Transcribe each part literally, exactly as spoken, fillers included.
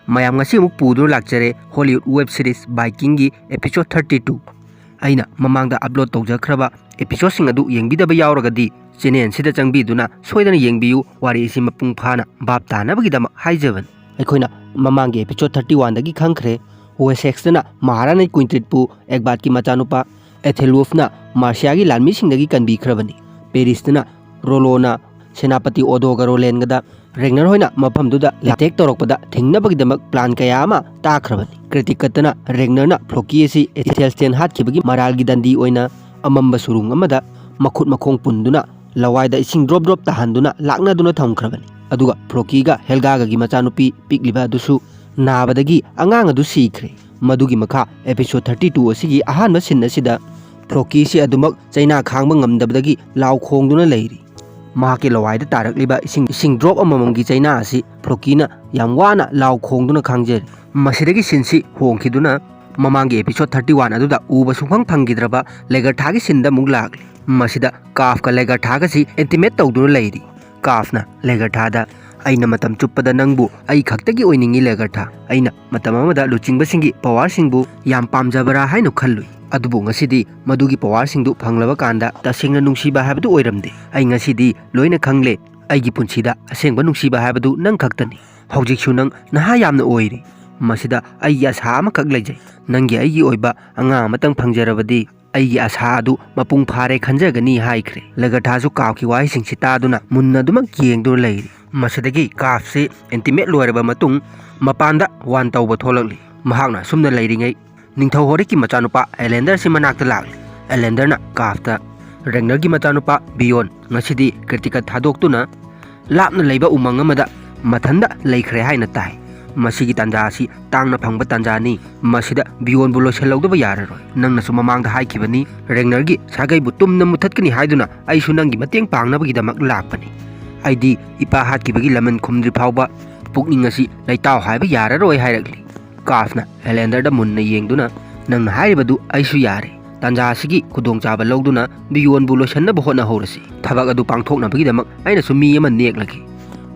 ꯃꯌꯥꯝ, ꯉꯁꯤ ꯑꯃꯨꯛ ꯄꯨꯗꯨꯅ ꯂꯥꯛꯆꯔꯦ Hollywood web series Vikingꯒꯤ episode thirty two꯫ ꯑꯩꯅ ꯃꯃꯥꯡꯗ upload ꯇꯧꯖꯈ꯭ꯔꯕ episodeꯁꯤꯡ ꯑꯗꯨ ꯌꯦꯡꯕꯤꯗꯕ ꯌꯥꯎꯔꯒꯗꯤ channelꯁꯤꯗ ꯆꯪꯕꯤꯗꯨꯅ ꯁꯣꯏꯗꯅ ꯌꯦꯡꯕꯤꯌꯨ꯫ ꯋꯥꯔꯤ ꯑꯁꯤ ꯃꯄꯨꯡ ꯐꯥꯅ ꯚꯥꯞ ꯇꯥꯅꯕꯒꯤꯗꯃꯛ ꯍꯥꯏꯖꯕꯅꯤ꯫ ꯑꯩꯈꯣꯏꯅ ꯃꯃꯥꯡꯒꯤ episode thirty oneꯗꯒꯤ ꯈꯪꯈ꯭ꯔꯦ, Wessex ꯅ ꯃꯍꯥꯔꯥꯅꯤ ꯀ꯭ꯋꯤꯟꯇ꯭ꯔꯤꯠꯄꯨ ꯑꯦꯛꯕꯥꯠꯀꯤ ꯃꯆꯥꯅꯨꯄꯥ ꯑꯦꯊꯦꯜꯋꯨꯐꯅ ꯃꯥꯔꯁꯤꯌꯥꯒꯤ ꯂꯥꯟꯃꯤꯁꯤꯡꯗꯒꯤ ꯀꯟꯕꯤꯈ꯭ꯔꯕꯅꯤ꯫ ꯄꯦꯔꯤꯁꯇꯅ ꯔꯣꯂꯣꯅ ꯁꯦꯅꯥꯄꯇꯤ ꯑꯣꯗꯣꯒ ꯔꯣꯂꯦꯟꯒꯗ ꯔꯦꯒꯅꯔ ꯍꯣꯏꯅ ꯃꯐꯝꯗꯨꯗ attack ꯇꯧꯔꯛꯄꯗ ꯊꯤꯡꯅꯕꯒꯤꯗꯃꯛ plan ꯀꯌꯥ ꯑꯃ ꯇꯥꯈ꯭ꯔꯕꯅꯤ꯫ ꯀ꯭ꯔꯤꯇꯤꯀꯠꯇꯅ ꯔꯦꯒꯅꯔꯅ ꯐ꯭ꯂꯣꯀꯤ ꯑꯁꯤ ꯑꯦꯊꯦꯜꯁ꯭ꯇꯦꯟ ꯍꯥꯠꯈꯤꯕꯒꯤ ꯃꯔꯥꯜꯒꯤ ꯗꯟꯗꯤ ꯑꯣꯏꯅ ꯑꯃꯝꯕ ꯁꯨꯔꯨꯡ ꯑꯃꯗ ꯃꯈꯨꯠ ꯃꯈꯣꯡ ꯄꯨꯟꯗꯨꯅ ꯂꯋꯥꯏꯗ ꯏꯁꯤꯡ drop drop ꯇꯥꯍꯟꯗꯨꯅ ꯂꯥꯛꯅꯗꯨꯅ ꯊꯝꯈ꯭ꯔꯕꯅꯤ꯫ ꯑꯗꯨꯒ ꯐ꯭ꯂꯣꯀꯤꯒ ꯍꯦꯜꯒꯥꯒꯒꯤ ꯃꯆꯥꯅꯨꯄꯤ ꯄꯤꯛꯂꯤꯕ ꯑꯗꯨꯁꯨ ꯅꯥꯕꯗꯒꯤ ꯑꯉꯥꯡ ꯑꯗꯨ ꯁꯤꯈ꯭ꯔꯦ꯫ ꯃꯗꯨꯒꯤ ꯃꯈꯥ episode thirty two ꯑꯁꯤꯒꯤ ꯑꯍꯥꯟꯕ scene ꯑꯁꯤꯗ ꯐ꯭ꯂꯣꯀꯤꯁꯤ ꯑꯗꯨꯃꯛ ꯆꯩꯅꯥ ꯈꯥꯡꯕ ꯉꯝꯗꯕꯗꯒꯤ ꯂꯥꯎ ꯈꯣꯡꯗꯨꯅ ꯂꯩꯔꯤ꯫ ꯃꯍꯥꯛꯀꯤ ꯂꯋꯥꯏꯗ ꯇꯥꯔꯛꯂꯤꯕ ꯏꯁꯤꯡ, ꯏꯁꯤꯡ drop ꯑꯃꯃꯝꯒꯤ ꯆꯩꯅꯥ ꯑꯁꯤ ꯐ꯭ꯂꯣꯀꯤꯅ ꯌꯥꯝ ꯋꯥꯅ ꯂꯥꯎ ꯈꯣꯡꯗꯨꯅ ꯈꯥꯡꯖꯔꯤ꯫ ꯃꯁꯤꯗꯒꯤ sceneꯁꯤ ꯍꯣꯡꯈꯤꯗꯨꯅ ꯃꯃꯥꯡꯒꯤ episode thirty one ꯑꯗꯨꯗ ꯎꯕ ꯁꯨꯡꯐꯪ ꯐꯪꯈꯤꯗ꯭ꯔꯕ ꯂꯦꯒꯔꯊꯥꯒꯤ sceneꯗ ꯑꯃꯨꯛ ꯂꯥꯛꯂꯤ꯫ ꯃꯁꯤꯗ ꯀꯥꯐꯀ ꯂꯦꯒꯔꯊꯥꯒꯁꯤ intimate ꯇꯧꯗꯨꯅ ꯂꯩꯔꯤ꯫ ꯀꯥꯐꯅ ꯂꯦꯒꯔꯊꯥꯗ, "ꯑꯩꯅ ꯃꯇꯝ ꯆꯨꯞꯄꯗ ꯅꯪꯕꯨ ꯑꯩ ꯈꯛꯇꯒꯤ ꯑꯣꯏꯅꯤꯡꯉꯤ ꯂꯦꯒꯔꯊꯥ꯫ ꯑꯩꯅ ꯃꯇꯝ ꯑꯃꯗ ꯂꯨꯆꯤꯡꯕꯁꯤꯡꯒꯤ powerꯁꯤꯡꯕꯨ ꯌꯥꯝ ꯄꯥꯝꯖꯕꯔꯥ ꯍꯥꯏꯅ ꯈꯜꯂꯨꯏ꯫ ꯑꯗꯨꯕꯨ ꯉꯁꯤꯗꯤ ꯃꯗꯨꯒꯤ powerꯁꯤꯡꯗꯨ ꯐꯪꯂꯕ ꯀꯥꯟꯗ ꯇꯁꯦꯡꯅ ꯅꯨꯡꯁꯤꯕ ꯍꯥꯏꯕꯗꯨ ꯑꯣꯏꯔꯝꯗꯦ꯫ ꯑꯩ ꯉꯁꯤꯗꯤ ꯂꯣꯏꯅ ꯈꯪꯂꯦ꯫ ꯑꯩꯒꯤ ꯄꯨꯟꯁꯤꯗ ꯑꯁꯦꯡꯕ ꯅꯨꯡꯁꯤꯕ ꯍꯥꯏꯕꯗꯨ ꯅꯪ ꯈꯛꯇꯅꯤ꯫ ꯍꯧꯖꯤꯛꯁꯨ ꯅꯪ ꯅꯍꯥ ꯌꯥꯝꯅ ꯑꯣꯏꯔꯤ꯫ ꯃꯁꯤꯗ ꯑꯩꯒꯤ ꯑꯁꯥ ꯑꯃꯈꯛ ꯂꯩꯖꯩ꯫ ꯅꯪꯒꯤ ꯑꯩꯒꯤ ꯑꯣꯏꯕ ꯑꯉꯥꯡ ꯑꯃꯇꯪ ꯐꯪꯖꯔꯕꯗꯤ ꯑꯩꯒꯤ ꯑꯁꯥ ꯑꯗꯨ ꯃꯄꯨꯡ ꯐꯥꯔꯦ ꯈꯟꯖꯒꯅꯤ" ꯍꯥꯏꯈ꯭ꯔꯦ꯫ ꯂꯦꯒꯔꯊꯥꯁꯨ ꯀꯥꯐꯀꯤ ꯋꯥꯍꯩꯁꯤꯡꯁꯤ ꯇꯥꯗꯨꯅ ꯃꯨꯟꯅ ꯑꯗꯨꯃꯛ ꯌꯦꯡꯗꯨꯅ ꯂꯩꯔꯤ꯫ ꯃꯁꯤꯗꯒꯤ ꯀꯥꯐꯁꯤ intimate ꯂꯣꯏꯔꯕ ꯃꯇꯨꯡ ꯃꯄꯥꯟꯗ ꯋꯥꯟ ꯇꯧꯕ ꯊꯣꯛꯂꯛꯂꯤ꯫ ꯃꯍꯥꯛꯅ ꯑꯁꯨꯝꯅ ꯂꯩꯔꯤꯉꯩ ꯅꯤꯡꯊꯧ ꯍꯣꯔꯤꯛꯀꯤ ꯃꯆꯥꯅꯨꯄꯥ ꯑꯦꯂꯦꯟꯗꯔꯁꯤ ꯃꯅꯥꯛꯇ ꯂꯥꯛꯂꯤ꯫ ꯑꯦꯂꯦꯟꯗꯔꯅ ꯀꯥꯐꯇ, "ꯔꯦꯒꯅꯔꯒꯤ ꯃꯆꯥꯅꯨꯄꯥ ꯕꯤꯌꯣꯟ ꯉꯁꯤꯗꯤ ꯀ꯭ꯔꯤꯇꯤꯀꯠ ꯊꯥꯗꯣꯛꯇꯨꯅ ꯂꯥꯞꯅ ꯂꯩꯕ ꯎꯃꯪ ꯑꯃꯗ ꯃꯊꯟꯗ ꯂꯩꯈ꯭ꯔꯦ ꯍꯥꯏꯅ ꯇꯥꯏ꯫ ꯃꯁꯤꯒꯤ ꯇꯥꯟꯖꯥ ꯑꯁꯤ ꯇꯥꯡꯅ ꯐꯪꯕ ꯇꯥꯟꯖꯥꯅꯤ꯫ ꯃꯁꯤꯗ ꯕꯤꯌꯣꯟꯕꯨ ꯂꯣꯏꯁꯤꯜꯍꯧꯗꯕ ꯌꯥꯔꯔꯣꯏ꯫ ꯅꯪꯅꯁꯨ ꯃꯃꯥꯡꯗ ꯍꯥꯏꯈꯤꯕꯅꯤ, ꯔꯦꯒꯅꯔꯒꯤ ꯁꯥꯒꯩꯕꯨ ꯇꯨꯝꯅ ꯃꯨꯊꯠꯀꯅꯤ ꯍꯥꯏꯗꯨꯅ ꯑꯩꯁꯨ ꯅꯪꯒꯤ ꯃꯇꯦꯡ ꯄꯥꯡꯅꯕꯒꯤꯗꯃꯛ ꯂꯥꯛꯄꯅꯤ꯫ ꯑꯩꯗꯤ ꯏꯄꯥ ꯍꯥꯠꯈꯤꯕꯒꯤ ꯂꯃꯟ ꯈꯨꯝꯗ꯭ꯔꯤ ꯐꯥꯎꯕ ꯄꯨꯛꯅꯤꯡ ꯑꯁꯤ ꯂꯩꯇꯥꯎ ꯍꯥꯏꯕ ꯌꯥꯔꯔꯣꯏ" ꯍꯥꯏꯔꯛꯂꯤ꯫ ꯀꯥꯐꯅ ꯑꯦꯂꯦꯟꯗꯔꯗ ꯃꯨꯟꯅ ꯌꯦꯡꯗꯨꯅ, "ꯅꯪꯅ ꯍꯥꯏꯔꯤꯕꯗꯨ ꯑꯩꯁꯨ ꯌꯥꯔꯦ꯫ ꯇꯥꯟꯖꯥ ꯑꯁꯤꯒꯤ ꯈꯨꯗꯣꯡꯆꯥꯕ ꯂꯧꯗꯨꯅ ꯕꯤꯌꯣꯟꯕꯨ ꯂꯣꯏꯁꯤꯟꯅꯕ ꯍꯣꯠꯅꯍꯧꯔꯁꯤ꯫ ꯊꯕꯛ ꯑꯗꯨ ꯄꯥꯡꯊꯣꯛꯅꯕꯒꯤꯗꯃꯛ ꯑꯩꯅꯁꯨ ꯃꯤ ꯑꯃ ꯅꯦꯛꯂꯒꯦ꯫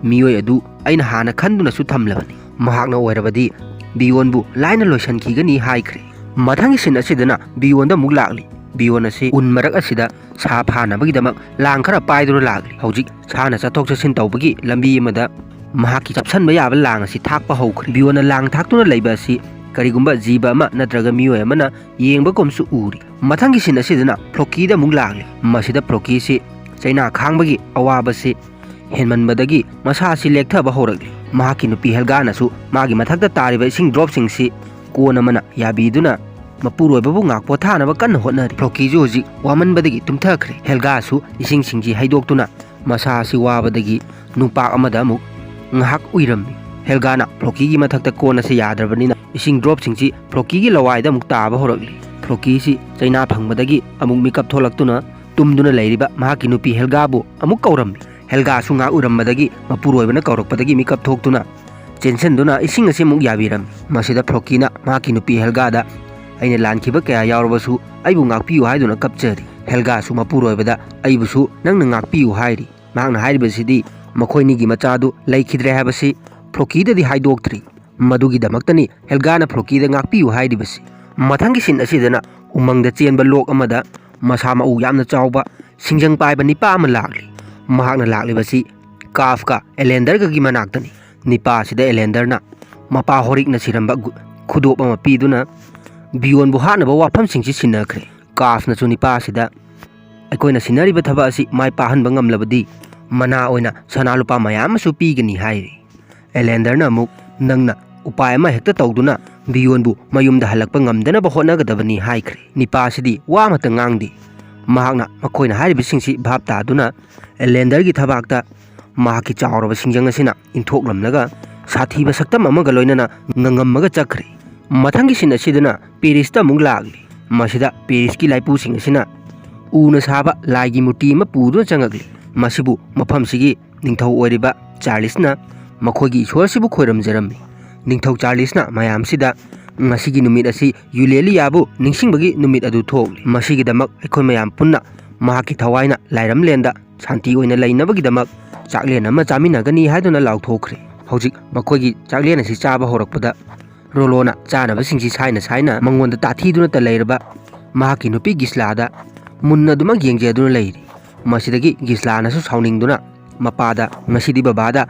ꯃꯤꯑꯣꯏ ꯑꯗꯨ ꯑꯩꯅ ꯍꯥꯟꯅ ꯈꯟꯗꯨꯅꯁꯨ ꯊꯝꯂꯕꯅꯤ꯫ ꯃꯍꯥꯛꯅ ꯑꯣꯏꯔꯕꯗꯤ ꯕꯤꯌꯣꯟꯕꯨ ꯂꯥꯏꯅ ꯂꯣꯏꯁꯤꯟꯈꯤꯒꯅꯤ ꯍꯥꯏꯈ꯭ꯔꯦ꯫ ꯃꯊꯪꯒꯤ ꯁꯤꯟ ꯑꯁꯤꯗꯅ ꯕꯤꯌꯣꯟꯗ ꯑꯃꯨꯛ ꯂꯥꯛꯂꯤ꯫ ꯕꯤꯌꯣꯟ ꯑꯁꯤ ꯎꯟ ꯃꯔꯛ ꯑꯁꯤꯗ ꯁꯥ ꯐꯥꯅꯕꯒꯤꯗꯃꯛ ꯂꯥꯡ ꯈꯔ ꯄꯥꯏꯗꯨꯅ ꯂꯥꯛꯂꯤ꯫ ꯍꯧꯖꯤꯛ ꯁꯥꯅ ꯆꯠꯊꯣꯛ ꯆꯠꯁꯤꯟ ꯇꯧꯕꯒꯤ ꯂꯝꯕꯤ ꯑꯃꯗ ꯃꯍꯥꯛꯀꯤ ꯆꯞꯁꯟꯕ ꯌꯥꯕ ꯂꯥꯡ ꯑꯁꯤ ꯊꯥꯛꯄ ꯍꯧꯈ꯭ꯔꯦ꯫ ꯕꯤꯌꯣꯟꯅ ꯂꯥꯡ ꯊꯥꯛꯇꯨꯅ ꯂꯩꯕ ꯑꯁꯤ ꯀꯔꯤꯒꯨꯝꯕ ꯖꯤꯕ ꯑꯃ ꯅꯠꯇ꯭ꯔꯒ ꯃꯤꯑꯣꯏ ꯑꯃꯅ ꯌꯦꯡꯕꯒꯨꯝꯁꯨ ꯎꯔꯤ꯫ ꯃꯊꯪꯒꯤ ꯁꯤꯟ ꯑꯁꯤꯗꯅ ꯐ꯭ꯂꯣꯀꯤꯗ ꯑꯃꯨꯛ ꯂꯥꯛꯂꯤ꯫ ꯃꯁꯤꯗ ꯐ꯭ꯂꯣꯀꯤꯁꯤ ꯆꯩꯅꯥ ꯈꯥꯡꯕꯒꯤ ꯑꯋꯥꯕꯁꯤ ꯍꯦꯟꯃꯟꯕꯗꯒꯤ ꯃꯁꯥ ꯑꯁꯤ ꯂꯦꯛꯊꯕ ꯍꯧꯔꯛꯂꯤ꯫ ꯃꯍꯥꯛꯀꯤ ꯅꯨꯄꯤ ꯍꯦꯜꯒꯥꯅꯁꯨ ꯃꯥꯒꯤ ꯃꯊꯛꯇ ꯇꯥꯔꯤꯕ ꯏꯁꯤꯡ ꯗ꯭ꯔꯣꯞꯁꯤꯡꯁꯤ ꯀꯣꯟ ꯑꯃꯅ ꯌꯥꯕꯤꯗꯨꯅ ꯃꯄꯨꯔꯣꯏꯕꯕꯨ ꯉꯥꯛ ꯄꯣꯊꯥꯅꯕ ꯀꯟꯅ ꯍꯣꯠꯅꯔꯤ꯫ ꯐ꯭ꯂꯣꯀꯤꯁꯨ ꯍꯧꯖꯤꯛ ꯋꯥꯃꯟꯕꯗꯒꯤ ꯇꯨꯝꯊꯈ꯭ꯔꯦ꯫ ꯍꯦꯜꯒꯥꯁꯨ ꯏꯁꯤꯡꯁꯤꯡꯁꯤ ꯍꯩꯗꯣꯛꯇꯨꯅ ꯃꯁꯥ ꯑꯁꯤ ꯋꯥꯕꯗꯒꯤ ꯅꯨꯡꯄꯥꯛ ꯑꯃꯗ ꯑꯃꯨꯛ ꯉꯥꯏꯍꯥꯛ ꯎꯏꯔꯝꯃꯤ꯫ ꯍꯦꯜꯒꯥꯅ ꯐ꯭ꯂꯣꯀꯤꯒꯤ ꯃꯊꯛꯇ ꯀꯣꯟ ꯑꯁꯤ ꯌꯥꯗ꯭ꯔꯕꯅꯤꯅ ꯏꯁꯤꯡ ꯗ꯭ꯔꯣꯞꯁꯤꯡꯁꯤ ꯐ꯭ꯂꯣꯀꯤꯒꯤ ꯂꯋꯥꯏꯗ ꯑꯃꯨꯛ ꯇꯥꯕ ꯍꯧꯔꯛꯂꯤ꯫ ꯐ꯭ꯂꯣꯀꯤꯁꯤ ꯆꯩꯅꯥ ꯐꯪꯕꯗꯒꯤ ꯑꯃꯨꯛ ꯃꯤꯀꯞ ꯊꯣꯛꯂꯛꯇꯨꯅ ꯇꯨꯝꯗꯨꯅ ꯂꯩꯔꯤꯕ ꯃꯍꯥꯛꯀꯤ ꯅꯨꯄꯤ ꯍꯦꯜꯒꯥꯕꯨ ꯑꯃꯨꯛ ꯀꯧꯔꯝꯃꯤ꯫ ꯍꯦꯜꯒꯥꯁꯨ ꯉꯥꯏꯍꯥꯛ ꯎꯔꯝꯕꯗꯒꯤ ꯃꯄꯨꯔꯣꯏꯕꯅ ꯀꯧꯔꯛꯄꯗꯒꯤ ꯃꯤꯀꯞ ꯊꯣꯛꯇꯨꯅ ꯆꯦꯟꯁꯤꯟꯗꯨꯅ ꯏꯁꯤꯡ ꯑꯁꯤ ꯑꯃꯨꯛ ꯌꯥꯕꯤꯔꯝꯃꯤ꯫ ꯃꯁꯤꯗ ꯐ꯭ꯂꯣꯀꯤꯅ ꯃꯍꯥꯛꯀꯤ ꯅꯨꯄꯤ ꯍꯦꯜꯒꯥꯗ, "ꯑꯩꯅ ꯂꯥꯟꯈꯤꯕ ꯀꯌꯥ ꯌꯥꯎꯔꯕꯁꯨ ꯑꯩꯕꯨ ꯉꯥꯛꯄꯤꯌꯨ" ꯍꯥꯏꯗꯨꯅ ꯀꯞꯆꯔꯤ꯫ ꯍꯦꯜꯒꯥꯁꯨ ꯃꯄꯨꯔꯣꯏꯕꯗ, "ꯑꯩꯕꯨꯁꯨ ꯅꯪꯅ ꯉꯥꯛꯄꯤꯌꯨ" ꯍꯥꯏꯔꯤ꯫ ꯃꯍꯥꯛꯅ ꯍꯥꯏꯔꯤꯕꯁꯤꯗꯤ ꯃꯈꯣꯏꯅꯤꯒꯤ ꯃꯆꯥꯗꯨ ꯂꯩꯈꯤꯗ꯭ꯔꯦ ꯍꯥꯏꯕꯁꯤ ꯐ꯭ꯂꯣꯀꯤꯗꯗꯤ ꯍꯥꯏꯗꯣꯛꯇ꯭ꯔꯤ꯫ ꯃꯗꯨꯒꯤꯗꯃꯛꯇꯅꯤ ꯍꯦꯜꯒꯥꯅ ꯐ꯭ꯂꯣꯀꯤꯗ ꯉꯥꯛꯄꯤꯌꯨ ꯍꯥꯏꯔꯤꯕꯁꯤ꯫ ꯃꯊꯪꯒꯤ ꯁꯤꯟ ꯑꯁꯤꯗꯅ ꯎꯃꯪꯗ ꯆꯦꯟꯕ ꯂꯣꯛ ꯑꯃꯗ ꯃꯁꯥ ꯃꯎ ꯌꯥꯝꯅ ꯆꯥꯎꯕ ꯁꯤꯡꯖꯪ ꯄꯥꯏꯕ ꯅꯤꯄꯥ ꯑꯃ ꯂꯥꯛꯂꯤ꯫ ꯃꯍꯥꯛꯅ ꯂꯥꯛꯂꯤꯕꯁꯤ ꯀꯥꯐꯀ ꯑꯦꯂꯦꯟꯗꯔꯒꯒꯤ ꯃꯅꯥꯛꯇꯅꯤ꯫ ꯅꯤꯄꯥ ꯑꯁꯤꯗ ꯑꯦꯂꯦꯟꯗꯔꯅ ꯃꯄꯥ ꯍꯣꯔꯤꯛꯅ ꯁꯤꯔꯝꯕ ꯒꯨ-, ꯈꯨꯗꯣꯞ ꯑꯃ ꯄꯤꯗꯨꯅ ꯕꯤꯌꯣꯟꯕꯨ ꯍꯥꯠꯅꯕ ꯋꯥꯐꯝꯁꯤꯡꯁꯤ ꯁꯤꯟꯅꯈ꯭ꯔꯦ꯫ ꯀꯥꯐꯅꯁꯨ ꯅꯤꯄꯥ ꯑꯁꯤꯗ, "ꯑꯩꯈꯣꯏꯅ ꯁꯤꯟꯅꯔꯤꯕ ꯊꯕꯛ ꯑꯁꯤ ꯃꯥꯏ ꯄꯥꯛꯍꯟꯕ ꯉꯝꯂꯕꯗꯤ ꯃꯅꯥ ꯑꯣꯏꯅ ꯁꯅꯥ ꯂꯨꯄꯥ ꯃꯌꯥꯝ ꯑꯃꯁꯨ ꯄꯤꯒꯅꯤ" ꯍꯥꯏꯔꯤ꯫ ꯑꯦꯂꯦꯟꯗꯔꯅ ꯑꯃꯨꯛ, "ꯅꯪꯅ ꯎꯄꯥꯏ ꯑꯃ ꯍꯦꯛꯇ ꯇꯧꯗꯨꯅ ꯕꯤꯌꯣꯟꯕꯨ ꯃꯌꯨꯝꯗ ꯍꯜꯂꯛꯄ ꯉꯝꯗꯅꯕ ꯍꯣꯠꯅꯒꯗꯕꯅꯤ" ꯍꯥꯏꯈ꯭ꯔꯦ꯫ ꯅꯤꯄꯥꯁꯤꯗꯤ ꯋꯥ ꯑꯃꯠꯇ ꯉꯥꯡꯗꯦ꯫ ꯃꯍꯥꯛꯅ ꯃꯈꯣꯏꯅ ꯍꯥꯏꯔꯤꯕꯁꯤꯡꯁꯤ ꯚꯥꯞ ꯇꯥꯗꯨꯅ ꯑꯦꯂꯦꯟꯗꯔꯒꯤ ꯊꯕꯥꯛꯇ ꯃꯍꯥꯛꯀꯤ ꯆꯥꯎꯔꯕ ꯁꯤꯡꯖꯪ ꯑꯁꯤꯅ ꯏꯟꯊꯣꯛꯂꯝꯂꯒ ꯁꯥꯊꯤꯕ ꯁꯛꯇꯝ ꯑꯃꯒ ꯂꯣꯏꯅꯅ ꯉꯪꯉꯝꯃꯒ ꯆꯠꯈ꯭ꯔꯦ꯫ ꯃꯊꯪꯒꯤ ꯁꯤꯟ ꯑꯁꯤꯗꯅ ꯄꯦꯔꯤꯁꯇ ꯑꯃꯨꯛ ꯂꯥꯛꯂꯤ꯫ ꯃꯁꯤꯗ ꯄꯦꯔꯤꯁꯀꯤ ꯂꯥꯏꯄꯨꯁꯤꯡ ꯑꯁꯤꯅ ꯎꯅ ꯁꯥꯕ ꯂꯥꯏꯒꯤ ꯃꯨꯔꯇꯤ ꯑꯃ ꯄꯨꯗꯨꯅ ꯆꯪꯉꯛꯂꯤ꯫ ꯃꯁꯤꯕꯨ ꯃꯐꯝꯁꯤꯒꯤ ꯅꯤꯡꯊꯧ ꯑꯣꯏꯔꯤꯕ ꯆꯥꯔꯂꯤꯁꯅ ꯃꯈꯣꯏꯒꯤ ꯏꯁꯣꯔꯁꯤꯕꯨ ꯈꯣꯏꯔꯝꯖꯔꯝꯃꯤ꯫ ꯅꯤꯡꯊꯧ ꯆꯥꯔꯂꯤꯁꯅ ꯃꯌꯥꯝꯁꯤꯗ ꯉꯁꯤꯒꯤ ꯅꯨꯃꯤꯠ ꯑꯁꯤ ꯌꯨꯂꯦꯂꯤꯌꯥꯕꯨ ꯅꯤꯡꯁꯤꯡꯕꯒꯤ ꯅꯨꯃꯤꯠ ꯑꯗꯨ ꯊꯣꯛꯂꯤ꯫ ꯃꯁꯤꯒꯤꯗꯃꯛ ꯑꯩꯈꯣꯏ ꯃꯌꯥꯝ ꯄꯨꯟꯅ ꯃꯍꯥꯛꯀꯤ ꯊꯋꯥꯏꯅ ꯂꯥꯏꯔꯝꯂꯦꯟꯗ ꯁꯥꯟꯇꯤ ꯑꯣꯏꯅ ꯂꯩꯅꯕꯒꯤꯗꯃꯛ ꯆꯥꯛꯂꯦꯟ ꯑꯃ ꯆꯥꯃꯤꯟꯅꯒꯅꯤ ꯍꯥꯏꯗꯨꯅ ꯂꯥꯎꯊꯣꯛꯈ꯭ꯔꯦ꯫ ꯍꯧꯖꯤꯛ ꯃꯈꯣꯏꯒꯤ ꯆꯥꯛꯂꯦꯟ ꯑꯁꯤ ꯆꯥꯕ ꯍꯧꯔꯛꯄꯗ ꯔꯣꯂꯣꯅ ꯆꯥꯅꯕꯁꯤꯡꯁꯤ ꯁꯥꯏꯅ ꯁꯥꯏꯅ ꯃꯉꯣꯟꯗ ꯇꯥꯊꯤꯗꯨꯅꯇ ꯂꯩꯔꯕ ꯃꯍꯥꯛꯀꯤ ꯅꯨꯄꯤ ꯒꯤꯁꯂꯥꯗ ꯃꯨꯟꯅ ꯑꯗꯨꯃꯛ ꯌꯦꯡꯖꯗꯨꯅ ꯂꯩꯔꯤ꯫ ꯃꯁꯤꯗꯒꯤ ꯒꯤꯁꯂꯥꯅꯁꯨ ꯁꯥꯎꯅꯤꯡꯗꯨꯅ ꯃꯄꯥꯗ, "ꯉꯁꯤꯗꯤ ꯕꯕꯥꯗ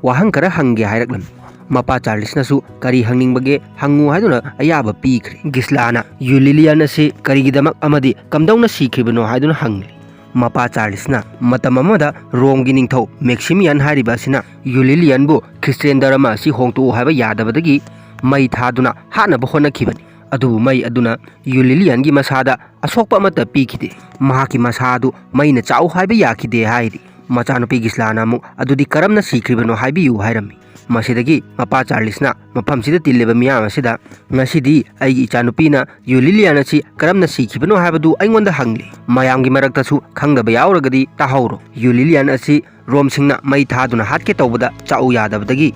ꯋꯥꯍꯪ ꯈꯔ ꯍꯪꯒꯦ" ꯍꯥꯏꯔꯛꯂꯝꯃꯤ꯫ ꯃꯄꯥ ꯆꯥꯔꯂꯤꯁꯅꯁꯨ "ꯀꯔꯤ ꯍꯪꯅꯤꯡꯕꯒꯦ ꯍꯪꯉꯨ" ꯍꯥꯏꯗꯨꯅ ꯑꯌꯥꯕ ꯄꯤꯈ꯭ꯔꯦ꯫ ꯒꯤꯁꯂꯥꯅ ꯌꯨꯂꯤꯂꯤꯌꯥꯟ ꯑꯁꯤ ꯀꯔꯤꯒꯤꯗꯃꯛ ꯑꯃꯗꯤ ꯀꯝꯗꯧꯅ ꯁꯤꯈ꯭ꯔꯤꯕꯅꯣ ꯍꯥꯏꯗꯨꯅ ꯍꯪꯂꯤ꯫ ꯃꯄꯥ ꯆꯥꯔꯂꯤꯁꯅ ꯃꯇꯝ ꯑꯃꯗ ꯔꯣꯝꯒꯤ ꯅꯤꯡꯊꯧ ꯃꯦꯛꯁꯤꯃꯤꯌꯥꯟ ꯍꯥꯏꯔꯤꯕ ꯑꯁꯤꯅ ꯌꯨꯂꯤꯂꯤꯌꯥꯟꯕꯨ ꯈ꯭ꯔꯤꯁꯇꯤꯌꯥꯟ ꯙꯔꯃ ꯑꯁꯤ ꯍꯣꯡꯗꯣꯛꯎ ꯍꯥꯏꯕ ꯌꯥꯗꯕꯗꯒꯤ ꯃꯩ ꯊꯥꯗꯨꯅ ꯍꯥꯠꯅꯕ ꯍꯣꯠꯅꯈꯤꯕꯅꯤ꯫ ꯑꯗꯨꯕꯨ ꯃꯩ ꯑꯗꯨꯅ ꯌꯨꯂꯤꯂꯤꯌꯥꯟꯒꯤ ꯃꯁꯥꯗ ꯑꯁꯣꯛꯄ ꯑꯃꯠꯇ ꯄꯤꯈꯤꯗꯦ꯫ ꯃꯍꯥꯛꯀꯤ ꯃꯁꯥ ꯑꯗꯨ ꯃꯩꯅ ꯆꯥꯛꯎ ꯍꯥꯏꯕ ꯌꯥꯈꯤꯗꯦ ꯍꯥꯏꯔꯤ꯫ ꯃꯆꯥꯅꯨꯄꯤ ꯒꯤꯁꯂꯥꯅ ꯑꯃꯨꯛ "ꯑꯗꯨꯗꯤ ꯀꯔꯝꯅ ꯁꯤꯈ꯭ꯔꯤꯕꯅꯣ ꯍꯥꯏꯕꯤꯌꯨ" ꯍꯥꯏꯔꯝꯃꯤ꯫ ꯃꯁꯤꯗꯒꯤ ꯃꯄꯥ ꯆꯥꯔꯂꯤꯁꯅ ꯃꯐꯝꯁꯤꯗ ꯇꯤꯜꯂꯤꯕ ꯃꯤꯌꯥꯝ ꯑꯁꯤꯗ, "ꯉꯁꯤꯗꯤ ꯑꯩꯒꯤ ꯏꯆꯥꯅꯨꯄꯤꯅ ꯌꯨꯂꯤꯂꯤꯌꯥꯟ ꯑꯁꯤ ꯀꯔꯝꯅ ꯁꯤꯈꯤꯕꯅꯣ ꯍꯥꯏꯕꯗꯨ ꯑꯩꯉꯣꯟꯗ ꯍꯪꯂꯤ꯫ ꯃꯌꯥꯝꯒꯤ ꯃꯔꯛꯇꯁꯨ ꯈꯪꯗꯕ ꯌꯥꯎꯔꯒꯗꯤ ꯇꯥꯍꯧꯔꯣ꯫ ꯌꯨꯂꯤꯂꯤꯌꯥꯟ ꯑꯁꯤ ꯔꯣꯝꯁꯤꯡꯅ ꯃꯩ ꯊꯥꯗꯨꯅ ꯍꯥꯠꯀꯦ ꯇꯧꯕꯗ ꯆꯥꯛꯎ ꯌꯥꯗꯕꯗꯒꯤ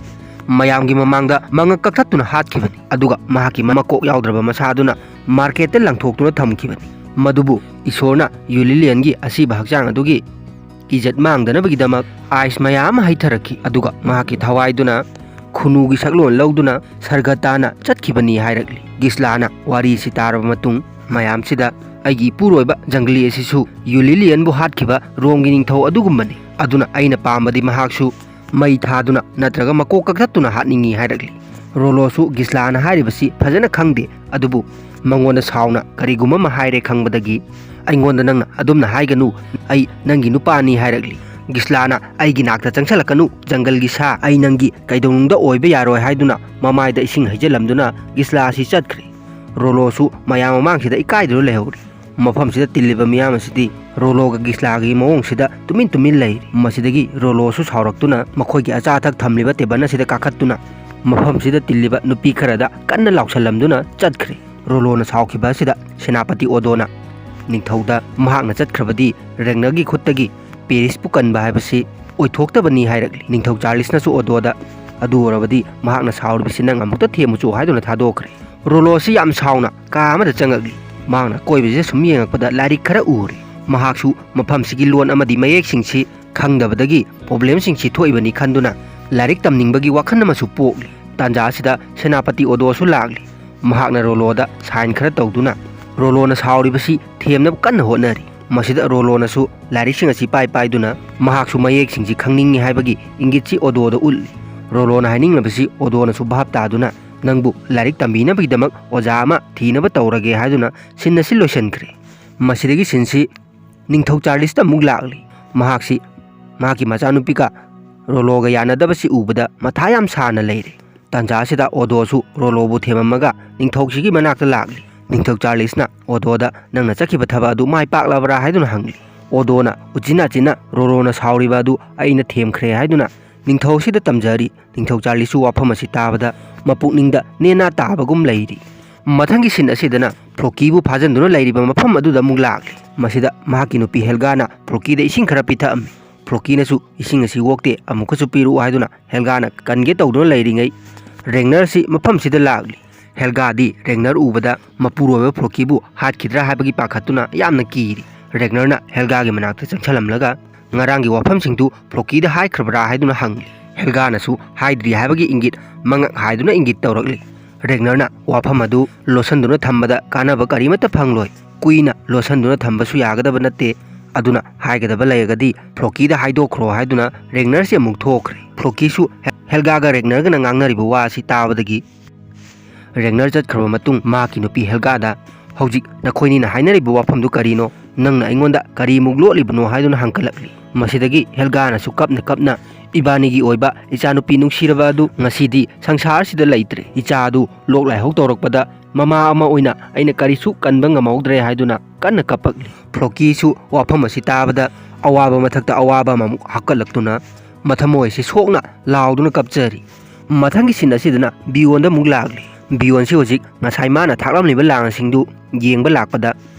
ꯃꯌꯥꯝꯒꯤ ꯃꯃꯥꯡꯗ ꯃꯉꯛ ꯀꯛꯊꯠꯇꯨꯅ ꯍꯥꯠꯈꯤꯕꯅꯤ꯫ ꯑꯗꯨꯒ ꯃꯍꯥꯛꯀꯤ ꯃꯀꯣꯛ ꯌꯥꯎꯗ꯭ꯔꯕ ꯃꯁꯥꯗꯨꯅ ꯃꯥꯔꯀꯦꯠꯇ ꯂꯪꯊꯣꯛꯇꯨꯅ ꯊꯝꯈꯤꯕꯅꯤ꯫ ꯃꯗꯨꯕꯨ ꯏꯁꯣꯔꯅ ꯌꯨꯂꯤꯂꯤꯌꯟꯒꯤ ꯑꯁꯤꯕ ꯍꯛꯆꯥꯡ ꯑꯗꯨꯒꯤ ꯏꯖꯠ ꯃꯥꯡꯗꯅꯕꯒꯤꯗꯃꯛ ꯑꯥꯏꯁ ꯃꯌꯥꯝ ꯑꯃ ꯍꯩꯊꯔꯛꯈꯤ꯫ ꯑꯗꯨꯒ ꯃꯍꯥꯛꯀꯤ ꯊꯋꯥꯏꯗꯨꯅ ꯈꯨꯅꯨꯒꯤ ꯁꯛꯂꯣꯟ ꯂꯧꯗꯨꯅ ꯁꯔꯒ ꯇꯥꯟꯅ ꯆꯠꯈꯤꯕꯅꯤ" ꯍꯥꯏꯔꯛꯂꯤ꯫ ꯒꯤꯁꯂꯥꯅ ꯋꯥꯔꯤꯁꯤ ꯇꯥꯔꯕ ꯃꯇꯨꯡ ꯃꯌꯥꯝꯁꯤꯗ, "ꯑꯩꯒꯤ ꯏꯄꯨꯔꯣꯏꯕ ꯖꯪꯒꯂꯤ ꯑꯁꯤꯁꯨ ꯌꯨꯂꯤꯂꯤꯌꯟꯕꯨ ꯍꯥꯠꯈꯤꯕ ꯔꯣꯝꯒꯤ ꯅꯤꯡꯊꯧ ꯑꯗꯨꯒꯨꯝꯕꯅꯤ꯫ ꯑꯗꯨꯅ ꯑꯩꯅ ꯄꯥꯝꯕꯗꯤ ꯃꯍꯥꯛꯁꯨ ꯃꯩ ꯊꯥꯗꯨꯅ ꯅꯠꯇ꯭ꯔꯒ ꯃꯀꯣꯛ ꯀꯛꯊꯠꯇꯨꯅ ꯍꯥꯠꯅꯤꯡꯏ" ꯍꯥꯏꯔꯛꯂꯤ꯫ ꯔꯣꯂꯣꯁꯨ ꯒꯤꯁꯂꯥꯅ ꯍꯥꯏꯔꯤꯕꯁꯤ ꯐꯖꯅ ꯈꯪꯗꯦ, ꯑꯗꯨꯕꯨ ꯃꯉꯣꯟꯗ ꯁꯥꯎꯅ ꯀꯔꯤꯒꯨꯝꯕ ꯑꯃ ꯍꯥꯏꯔꯦ ꯈꯪꯕꯗꯒꯤ, "ꯑꯩꯉꯣꯟꯗ ꯅꯪꯅ ꯑꯗꯨꯝꯅ ꯍꯥꯏꯒꯅꯨ, ꯑꯩ ꯅꯪꯒꯤ ꯅꯨꯄꯥꯅꯤ" ꯍꯥꯏꯔꯛꯂꯤ꯫ ꯒꯤꯁꯂꯥꯅ, "ꯑꯩꯒꯤ ꯅꯥꯛꯇ ꯆꯪꯁꯜꯂꯛꯀꯅꯨ, ꯖꯪꯒꯜꯒꯤ ꯁꯥ, ꯑꯩ ꯅꯪꯒꯤ ꯀꯩꯗꯧꯅꯨꯡꯗ ꯑꯣꯏꯕ ꯌꯥꯔꯣꯏ" ꯍꯥꯏꯗꯨꯅ ꯃꯃꯥꯏꯗ ꯏꯁꯤꯡ ꯍꯩꯖꯤꯜꯂꯝꯗꯨꯅ ꯒꯤꯁꯂꯥ ꯑꯁꯤ ꯆꯠꯈ꯭ꯔꯦ꯫ ꯔꯣꯂꯣꯁꯨ ꯃꯌꯥꯝ ꯃꯃꯥꯡꯁꯤꯗ ꯏꯀꯥꯏꯗꯨꯅ ꯂꯩꯍꯧꯔꯤ꯫ ꯃꯐꯝꯁꯤꯗ ꯇꯤꯜꯂꯤꯕ ꯃꯤꯌꯥꯝ ꯑꯁꯤꯗꯤ ꯔꯣꯂꯣꯒ ꯒꯤꯁꯂꯥꯒꯤ ꯃꯑꯣꯡꯁꯤꯗ ꯇꯨꯃꯤꯟ ꯇꯨꯃꯤꯟ ꯂꯩꯔꯤ꯫ ꯃꯁꯤꯗꯒꯤ ꯔꯣꯂꯣꯁꯨ ꯁꯥꯎꯔꯛꯇꯨꯅ ꯃꯈꯣꯏꯒꯤ ꯑꯆꯥ ꯑꯊꯛ ꯊꯝꯂꯤꯕ ꯇꯦꯕꯜ ꯑꯁꯤꯗ ꯀꯥꯈꯠꯇꯨꯅ ꯃꯐꯝꯁꯤꯗ ꯇꯤꯜꯂꯤꯕ ꯅꯨꯄꯤ ꯈꯔꯗ ꯀꯟꯅ ꯂꯥꯎꯁꯜꯂꯝꯗꯨꯅ ꯆꯠꯈ꯭ꯔꯦ꯫ ꯔꯣꯂꯣꯅ ꯁꯥꯎꯈꯤꯕ ꯑꯁꯤꯗ ꯁꯦꯅꯥꯄꯇꯤ ꯑꯣꯗꯣꯅ ꯅꯤꯡꯊꯧꯗ ꯃꯍꯥꯛꯅ ꯆꯠꯈ꯭ꯔꯕꯗꯤ ꯔꯦꯒꯅꯔꯒꯤ ꯈꯨꯠꯇꯒꯤ ꯄꯦꯔꯤꯁꯄꯨ ꯀꯟꯕ ꯍꯥꯏꯕꯁꯤ ꯑꯣꯏꯊꯣꯛꯇꯕꯅꯤ ꯍꯥꯏꯔꯛꯂꯤ꯫ ꯅꯤꯡꯊꯧ ꯆꯥꯔꯂꯤꯁꯅꯁꯨ ꯑꯣꯗꯣꯗ, "ꯑꯗꯨ ꯑꯣꯏꯔꯕꯗꯤ ꯃꯍꯥꯛꯅ ꯁꯥꯎꯔꯤꯕꯁꯤ ꯅꯪ ꯑꯃꯨꯛꯇ ꯊꯦꯝꯃꯨꯆꯣ" ꯍꯥꯏꯗꯨꯅ ꯊꯥꯗꯣꯛꯈ꯭ꯔꯦ꯫ ꯔꯣꯂꯣꯁꯤ ꯌꯥꯝ ꯁꯥꯎꯅ ꯀꯥ ꯑꯃꯗ ꯆꯪꯉꯛꯂꯤ꯫ ꯃꯍꯥꯛꯅ ꯑꯀꯣꯏꯕꯁꯤꯗ ꯁꯨꯝ ꯌꯦꯡꯉꯛꯄꯗ ꯂꯥꯏꯔꯤꯛ ꯈꯔ ꯎꯔꯦ꯫ ꯃꯍꯥꯛꯁꯨ ꯃꯐꯝꯁꯤꯒꯤ ꯂꯣꯟ ꯑꯃꯗꯤ ꯃꯌꯦꯛꯁꯤꯡꯁꯤ ꯈꯪꯗꯕꯗꯒꯤ ꯄ꯭ꯔꯣꯕ꯭ꯂꯦꯝꯁꯤꯡꯁꯤ ꯊꯣꯛꯏꯕꯅꯤ ꯈꯟꯗꯨꯅ ꯂꯥꯏꯔꯤꯛ ꯇꯝꯅꯤꯡꯕꯒꯤ ꯋꯥꯈꯜ ꯑꯃꯁꯨ ꯄꯣꯛꯂꯤ꯫ ꯇꯥꯟꯖꯥ ꯑꯁꯤꯗ ꯁꯦꯅꯥꯄꯇꯤ ꯑꯣꯗꯣꯁꯨ ꯂꯥꯛꯂꯤ꯫ ꯃꯍꯥꯛꯅ ꯔꯣꯂꯣꯗ ꯁꯥꯏꯟ ꯈꯔ ꯇꯧꯗꯨꯅ ꯔꯣꯂꯣꯅ ꯁꯥꯎꯔꯤꯕꯁꯤ ꯊꯦꯝꯅꯕ ꯀꯟꯅ ꯍꯣꯠꯅꯔꯤ꯫ ꯃꯁꯤꯗ ꯔꯣꯂꯣꯅꯁꯨ ꯂꯥꯏꯔꯤꯛꯁꯤꯡ ꯑꯁꯤ ꯄꯥꯏ ꯄꯥꯏꯗꯨꯅ ꯃꯍꯥꯛꯁꯨ ꯃꯌꯦꯛꯁꯤꯡꯁꯤ ꯈꯪꯅꯤꯡꯏ ꯍꯥꯏꯕꯒꯤ ꯏꯪꯒꯤꯠꯁꯤ ꯑꯣꯗꯣꯗ ꯎꯠꯂꯤ꯫ ꯔꯣꯂꯣꯅ ꯍꯥꯏꯅꯤꯡꯂꯤꯕꯁꯤ ꯑꯣꯗꯣꯅꯁꯨ ꯚꯥꯞ ꯇꯥꯗꯨꯅ, "ꯅꯪꯕꯨ ꯂꯥꯏꯔꯤꯛ ꯇꯝꯕꯤꯅꯕꯒꯤꯗꯃꯛ ꯑꯣꯖꯥ ꯑꯃ ꯊꯤꯅꯕ ꯇꯧꯔꯒꯦ" ꯍꯥꯏꯗꯨꯅ ꯁꯤꯟ ꯑꯁꯤ ꯂꯣꯏꯁꯤꯟꯈ꯭ꯔꯦ꯫ ꯃꯁꯤꯗꯒꯤ ꯁꯤꯟꯁꯤ ꯅꯤꯡꯊꯧ ꯆꯥꯔꯂꯤꯁꯇ ꯑꯃꯨꯛ ꯂꯥꯛꯂꯤ꯫ ꯃꯍꯥꯛꯁꯤ ꯃꯍꯥꯛꯀꯤ ꯃꯆꯥꯅꯨꯄꯤꯒ ꯔꯣꯂꯣꯒ ꯌꯥꯅꯗꯕꯁꯤ ꯎꯕꯗ ꯃꯊꯥ ꯌꯥꯝ ꯁꯥꯅ ꯂꯩꯔꯦ꯫ ꯇꯥꯟꯖꯥ ꯑꯁꯤꯗ ꯑꯣꯗꯣꯁꯨ ꯔꯣꯂꯣꯕꯨ ꯊꯦꯝꯃꯝꯃꯒ ꯅꯤꯡꯊꯧꯁꯤꯒꯤ ꯃꯅꯥꯛꯇ ꯂꯥꯛꯂꯤ꯫ ꯅꯤꯡꯊꯧ ꯆꯥꯔꯂꯤꯁꯅ ꯑꯣꯗꯣꯗ, "ꯅꯪꯅ ꯆꯠꯈꯤꯕ ꯊꯕꯛ ꯑꯗꯨ ꯃꯥꯏ ꯄꯥꯛꯂꯕ꯭ꯔꯥ?" ꯍꯥꯏꯗꯨꯅ ꯍꯪꯂꯤ꯫ ꯑꯣꯗꯣꯅ ꯎꯆꯤꯟ ꯅꯥꯆꯤꯟꯅ ꯔꯣꯂꯣꯅ ꯁꯥꯎꯔꯤꯕ ꯑꯗꯨ ꯑꯩꯅ ꯊꯦꯝꯈ꯭ꯔꯦ ꯍꯥꯏꯗꯨꯅ ꯅꯤꯡꯊꯧ ꯑꯁꯤꯗ ꯇꯝꯖꯔꯤ꯫ ꯅꯤꯡꯊꯧ ꯆꯥꯔꯂꯤꯁꯁꯨ ꯋꯥꯐꯝ ꯑꯁꯤ ꯇꯥꯕꯗ ꯃꯄꯨꯛꯅꯤꯡꯗ ꯅꯦꯅꯥ ꯇꯥꯕꯒꯨꯝ ꯂꯩꯔꯤ꯫ ꯃꯊꯪꯒꯤ ꯁꯤꯟ ꯑꯁꯤꯗꯅ ꯐ꯭ꯂꯣꯀꯤꯕꯨ ꯐꯥꯖꯤꯟꯗꯨꯅ ꯂꯩꯔꯤꯕ ꯃꯐꯝ ꯑꯗꯨꯗ ꯑꯃꯨꯛ ꯂꯥꯛꯂꯤ꯫ ꯃꯁꯤꯗ ꯃꯍꯥꯛꯀꯤ ꯅꯨꯄꯤ ꯍꯦꯜꯒꯥꯅ ꯐ꯭ꯂꯣꯀꯤꯗ ꯏꯁꯤꯡ ꯈꯔ ꯄꯤꯊꯛꯑꯝꯃꯤ꯫ ꯐ꯭ꯂꯣꯀꯤꯅꯁꯨ, "ꯏꯁꯤꯡ ꯑꯁꯤ ꯑꯣꯛꯇꯦ, ꯑꯃꯨꯛꯀꯁꯨ ꯄꯤꯔꯛꯎ" ꯍꯥꯏꯗꯨꯅ ꯍꯦꯜꯒꯥꯅ ꯀꯟꯒꯦ ꯇꯧꯗꯨꯅ ꯂꯩꯔꯤꯉꯩ, ꯔꯦꯒꯅꯔꯁꯤ ꯃꯐꯝꯁꯤꯗ ꯂꯥꯛꯂꯤ꯫ ꯍꯦꯜꯒꯥꯗꯤ ꯔꯦꯒꯅꯔ ꯎꯕꯗ ꯃꯄꯨꯔꯣꯏꯕ ꯐ꯭ꯂꯣꯀꯤꯕꯨ ꯍꯥꯠꯈꯤꯗ꯭ꯔꯥ ꯍꯥꯏꯕꯒꯤ ꯄꯥꯈꯠꯇꯨꯅ ꯌꯥꯝꯅ ꯀꯤꯔꯤ꯫ ꯔꯦꯒꯅꯔꯅ ꯍꯦꯜꯒꯥꯒꯤ ꯃꯅꯥꯛꯇ ꯆꯪꯁꯤꯜꯂꯝꯂꯒ ꯉꯔꯥꯡꯒꯤ ꯋꯥꯐꯝꯁꯤꯡꯗꯨ ꯐ꯭ꯂꯣꯀꯤꯗ ꯍꯥꯏꯈ꯭ꯔꯕ꯭ꯔꯥ ꯍꯥꯏꯗꯨꯅ ꯍꯪꯂꯤ꯫ ꯍꯦꯜꯒꯥꯅꯁꯨ ꯍꯥꯏꯗ꯭ꯔꯤ ꯍꯥꯏꯕꯒꯤ ꯏꯪꯒꯤꯠ ꯃꯉꯛ ꯍꯥꯏꯗꯨꯅ ꯏꯪꯒꯤꯠ ꯇꯧꯔꯛꯂꯤ꯫ ꯔꯦꯒꯅꯔꯅ ꯋꯥꯐꯝ ꯑꯗꯨ ꯂꯣꯠꯁꯤꯟꯗꯨꯅ ꯊꯝꯕꯗ ꯀꯥꯟꯅꯕ ꯀꯔꯤꯃꯠꯇ ꯐꯪꯂꯣꯏ, ꯀꯨꯏꯅ ꯂꯣꯠꯁꯤꯟꯗꯨꯅ ꯊꯝꯕꯁꯨ ꯌꯥꯒꯗꯕ ꯅꯠꯇꯦ, ꯑꯗꯨꯅ ꯍꯥꯏꯒꯗꯕ ꯂꯩꯔꯒꯗꯤ ꯐ꯭ꯂꯣꯀꯤꯗ ꯍꯥꯏꯗꯣꯛꯈ꯭ꯔꯣ ꯍꯥꯏꯗꯨꯅ ꯔꯦꯒꯅꯔꯁꯤ ꯑꯃꯨꯛ ꯊꯣꯛꯈ꯭ꯔꯦ꯫ ꯐ꯭ꯂꯣꯀꯤꯁꯨ ꯍꯦ-, ꯍꯦꯜꯒꯥꯒ ꯔꯦꯒꯅꯔꯒꯅ ꯉꯥꯡꯅꯔꯤꯕ ꯋꯥ ꯑꯁꯤ ꯇꯥꯕꯗꯒꯤ ꯔꯦꯒꯅꯔ ꯆꯠꯈ꯭ꯔꯕ ꯃꯇꯨꯡ ꯃꯍꯥꯛꯀꯤ ꯅꯨꯄꯤ ꯍꯦꯜꯒꯥꯗ, "ꯍꯧꯖꯤꯛ ꯅꯈꯣꯏꯅꯤꯅ ꯍꯥꯏꯅꯔꯤꯕ ꯋꯥꯐꯝꯗꯨ ꯀꯔꯤꯅꯣ? ꯅꯪꯅ ꯑꯩꯉꯣꯟꯗ ꯀꯔꯤꯃꯨꯛ ꯂꯣꯠꯂꯤꯕꯅꯣ?" ꯍꯥꯏꯗꯨꯅ ꯍꯪꯀꯠꯂꯛꯂꯤ꯫ ꯃꯁꯤꯗꯒꯤ ꯍꯦꯜꯒꯥꯅꯁꯨ ꯀꯞꯅ ꯀꯞꯅ, "ꯏꯕꯥꯅꯤꯒꯤ ꯑꯣꯏꯕ ꯏꯆꯥꯅꯨꯄꯤ ꯅꯨꯡꯁꯤꯔꯕ ꯑꯗꯨ ꯉꯁꯤꯗꯤ ꯁꯪꯁꯥꯔꯁꯤꯗ ꯂꯩꯇ꯭ꯔꯦ꯫ ꯏꯆꯥ ꯑꯗꯨ ꯂꯣꯛ ꯂꯥꯏꯍꯧ ꯇꯧꯔꯛꯄꯗ ꯃꯃꯥ ꯑꯃ ꯑꯣꯏꯅ ꯑꯩꯅ ꯀꯔꯤꯁꯨ ꯀꯟꯕ ꯉꯝꯍꯧꯗ꯭ꯔꯦ" ꯍꯥꯏꯗꯨꯅ ꯀꯟꯅ ꯀꯞꯄꯛꯂꯤ꯫ ꯐ꯭ꯂꯣꯀꯤꯁꯨ ꯋꯥꯐꯝ ꯑꯁꯤ ꯇꯥꯕꯗ ꯑꯋꯥꯕ ꯃꯊꯛꯇ ꯑꯋꯥꯕ ꯑꯃꯃꯨꯛ ꯍꯥꯞꯀꯠꯂꯛꯇꯨꯅ ꯃꯊꯃꯣꯏ ꯑꯁꯤ ꯁꯣꯛꯅ ꯂꯥꯎꯗꯨꯅ ꯀꯞꯆꯔꯤ꯫ ꯃꯊꯪꯒꯤ ꯁꯤꯟ ꯑꯁꯤꯗꯅ ꯕꯤꯌꯣꯟꯗ ꯑꯃꯨꯛ ꯂꯥꯛꯂꯤ꯫ ꯕꯤꯌꯣꯟꯁꯤ ꯍꯧꯖꯤꯛ ꯉꯁꯥꯏ ꯃꯥꯅ ꯊꯥꯛꯂꯝꯂꯤꯕ ꯂꯥꯡꯁꯤꯡꯗꯨ ꯌꯦꯡꯕ ꯂꯥꯛꯄꯗ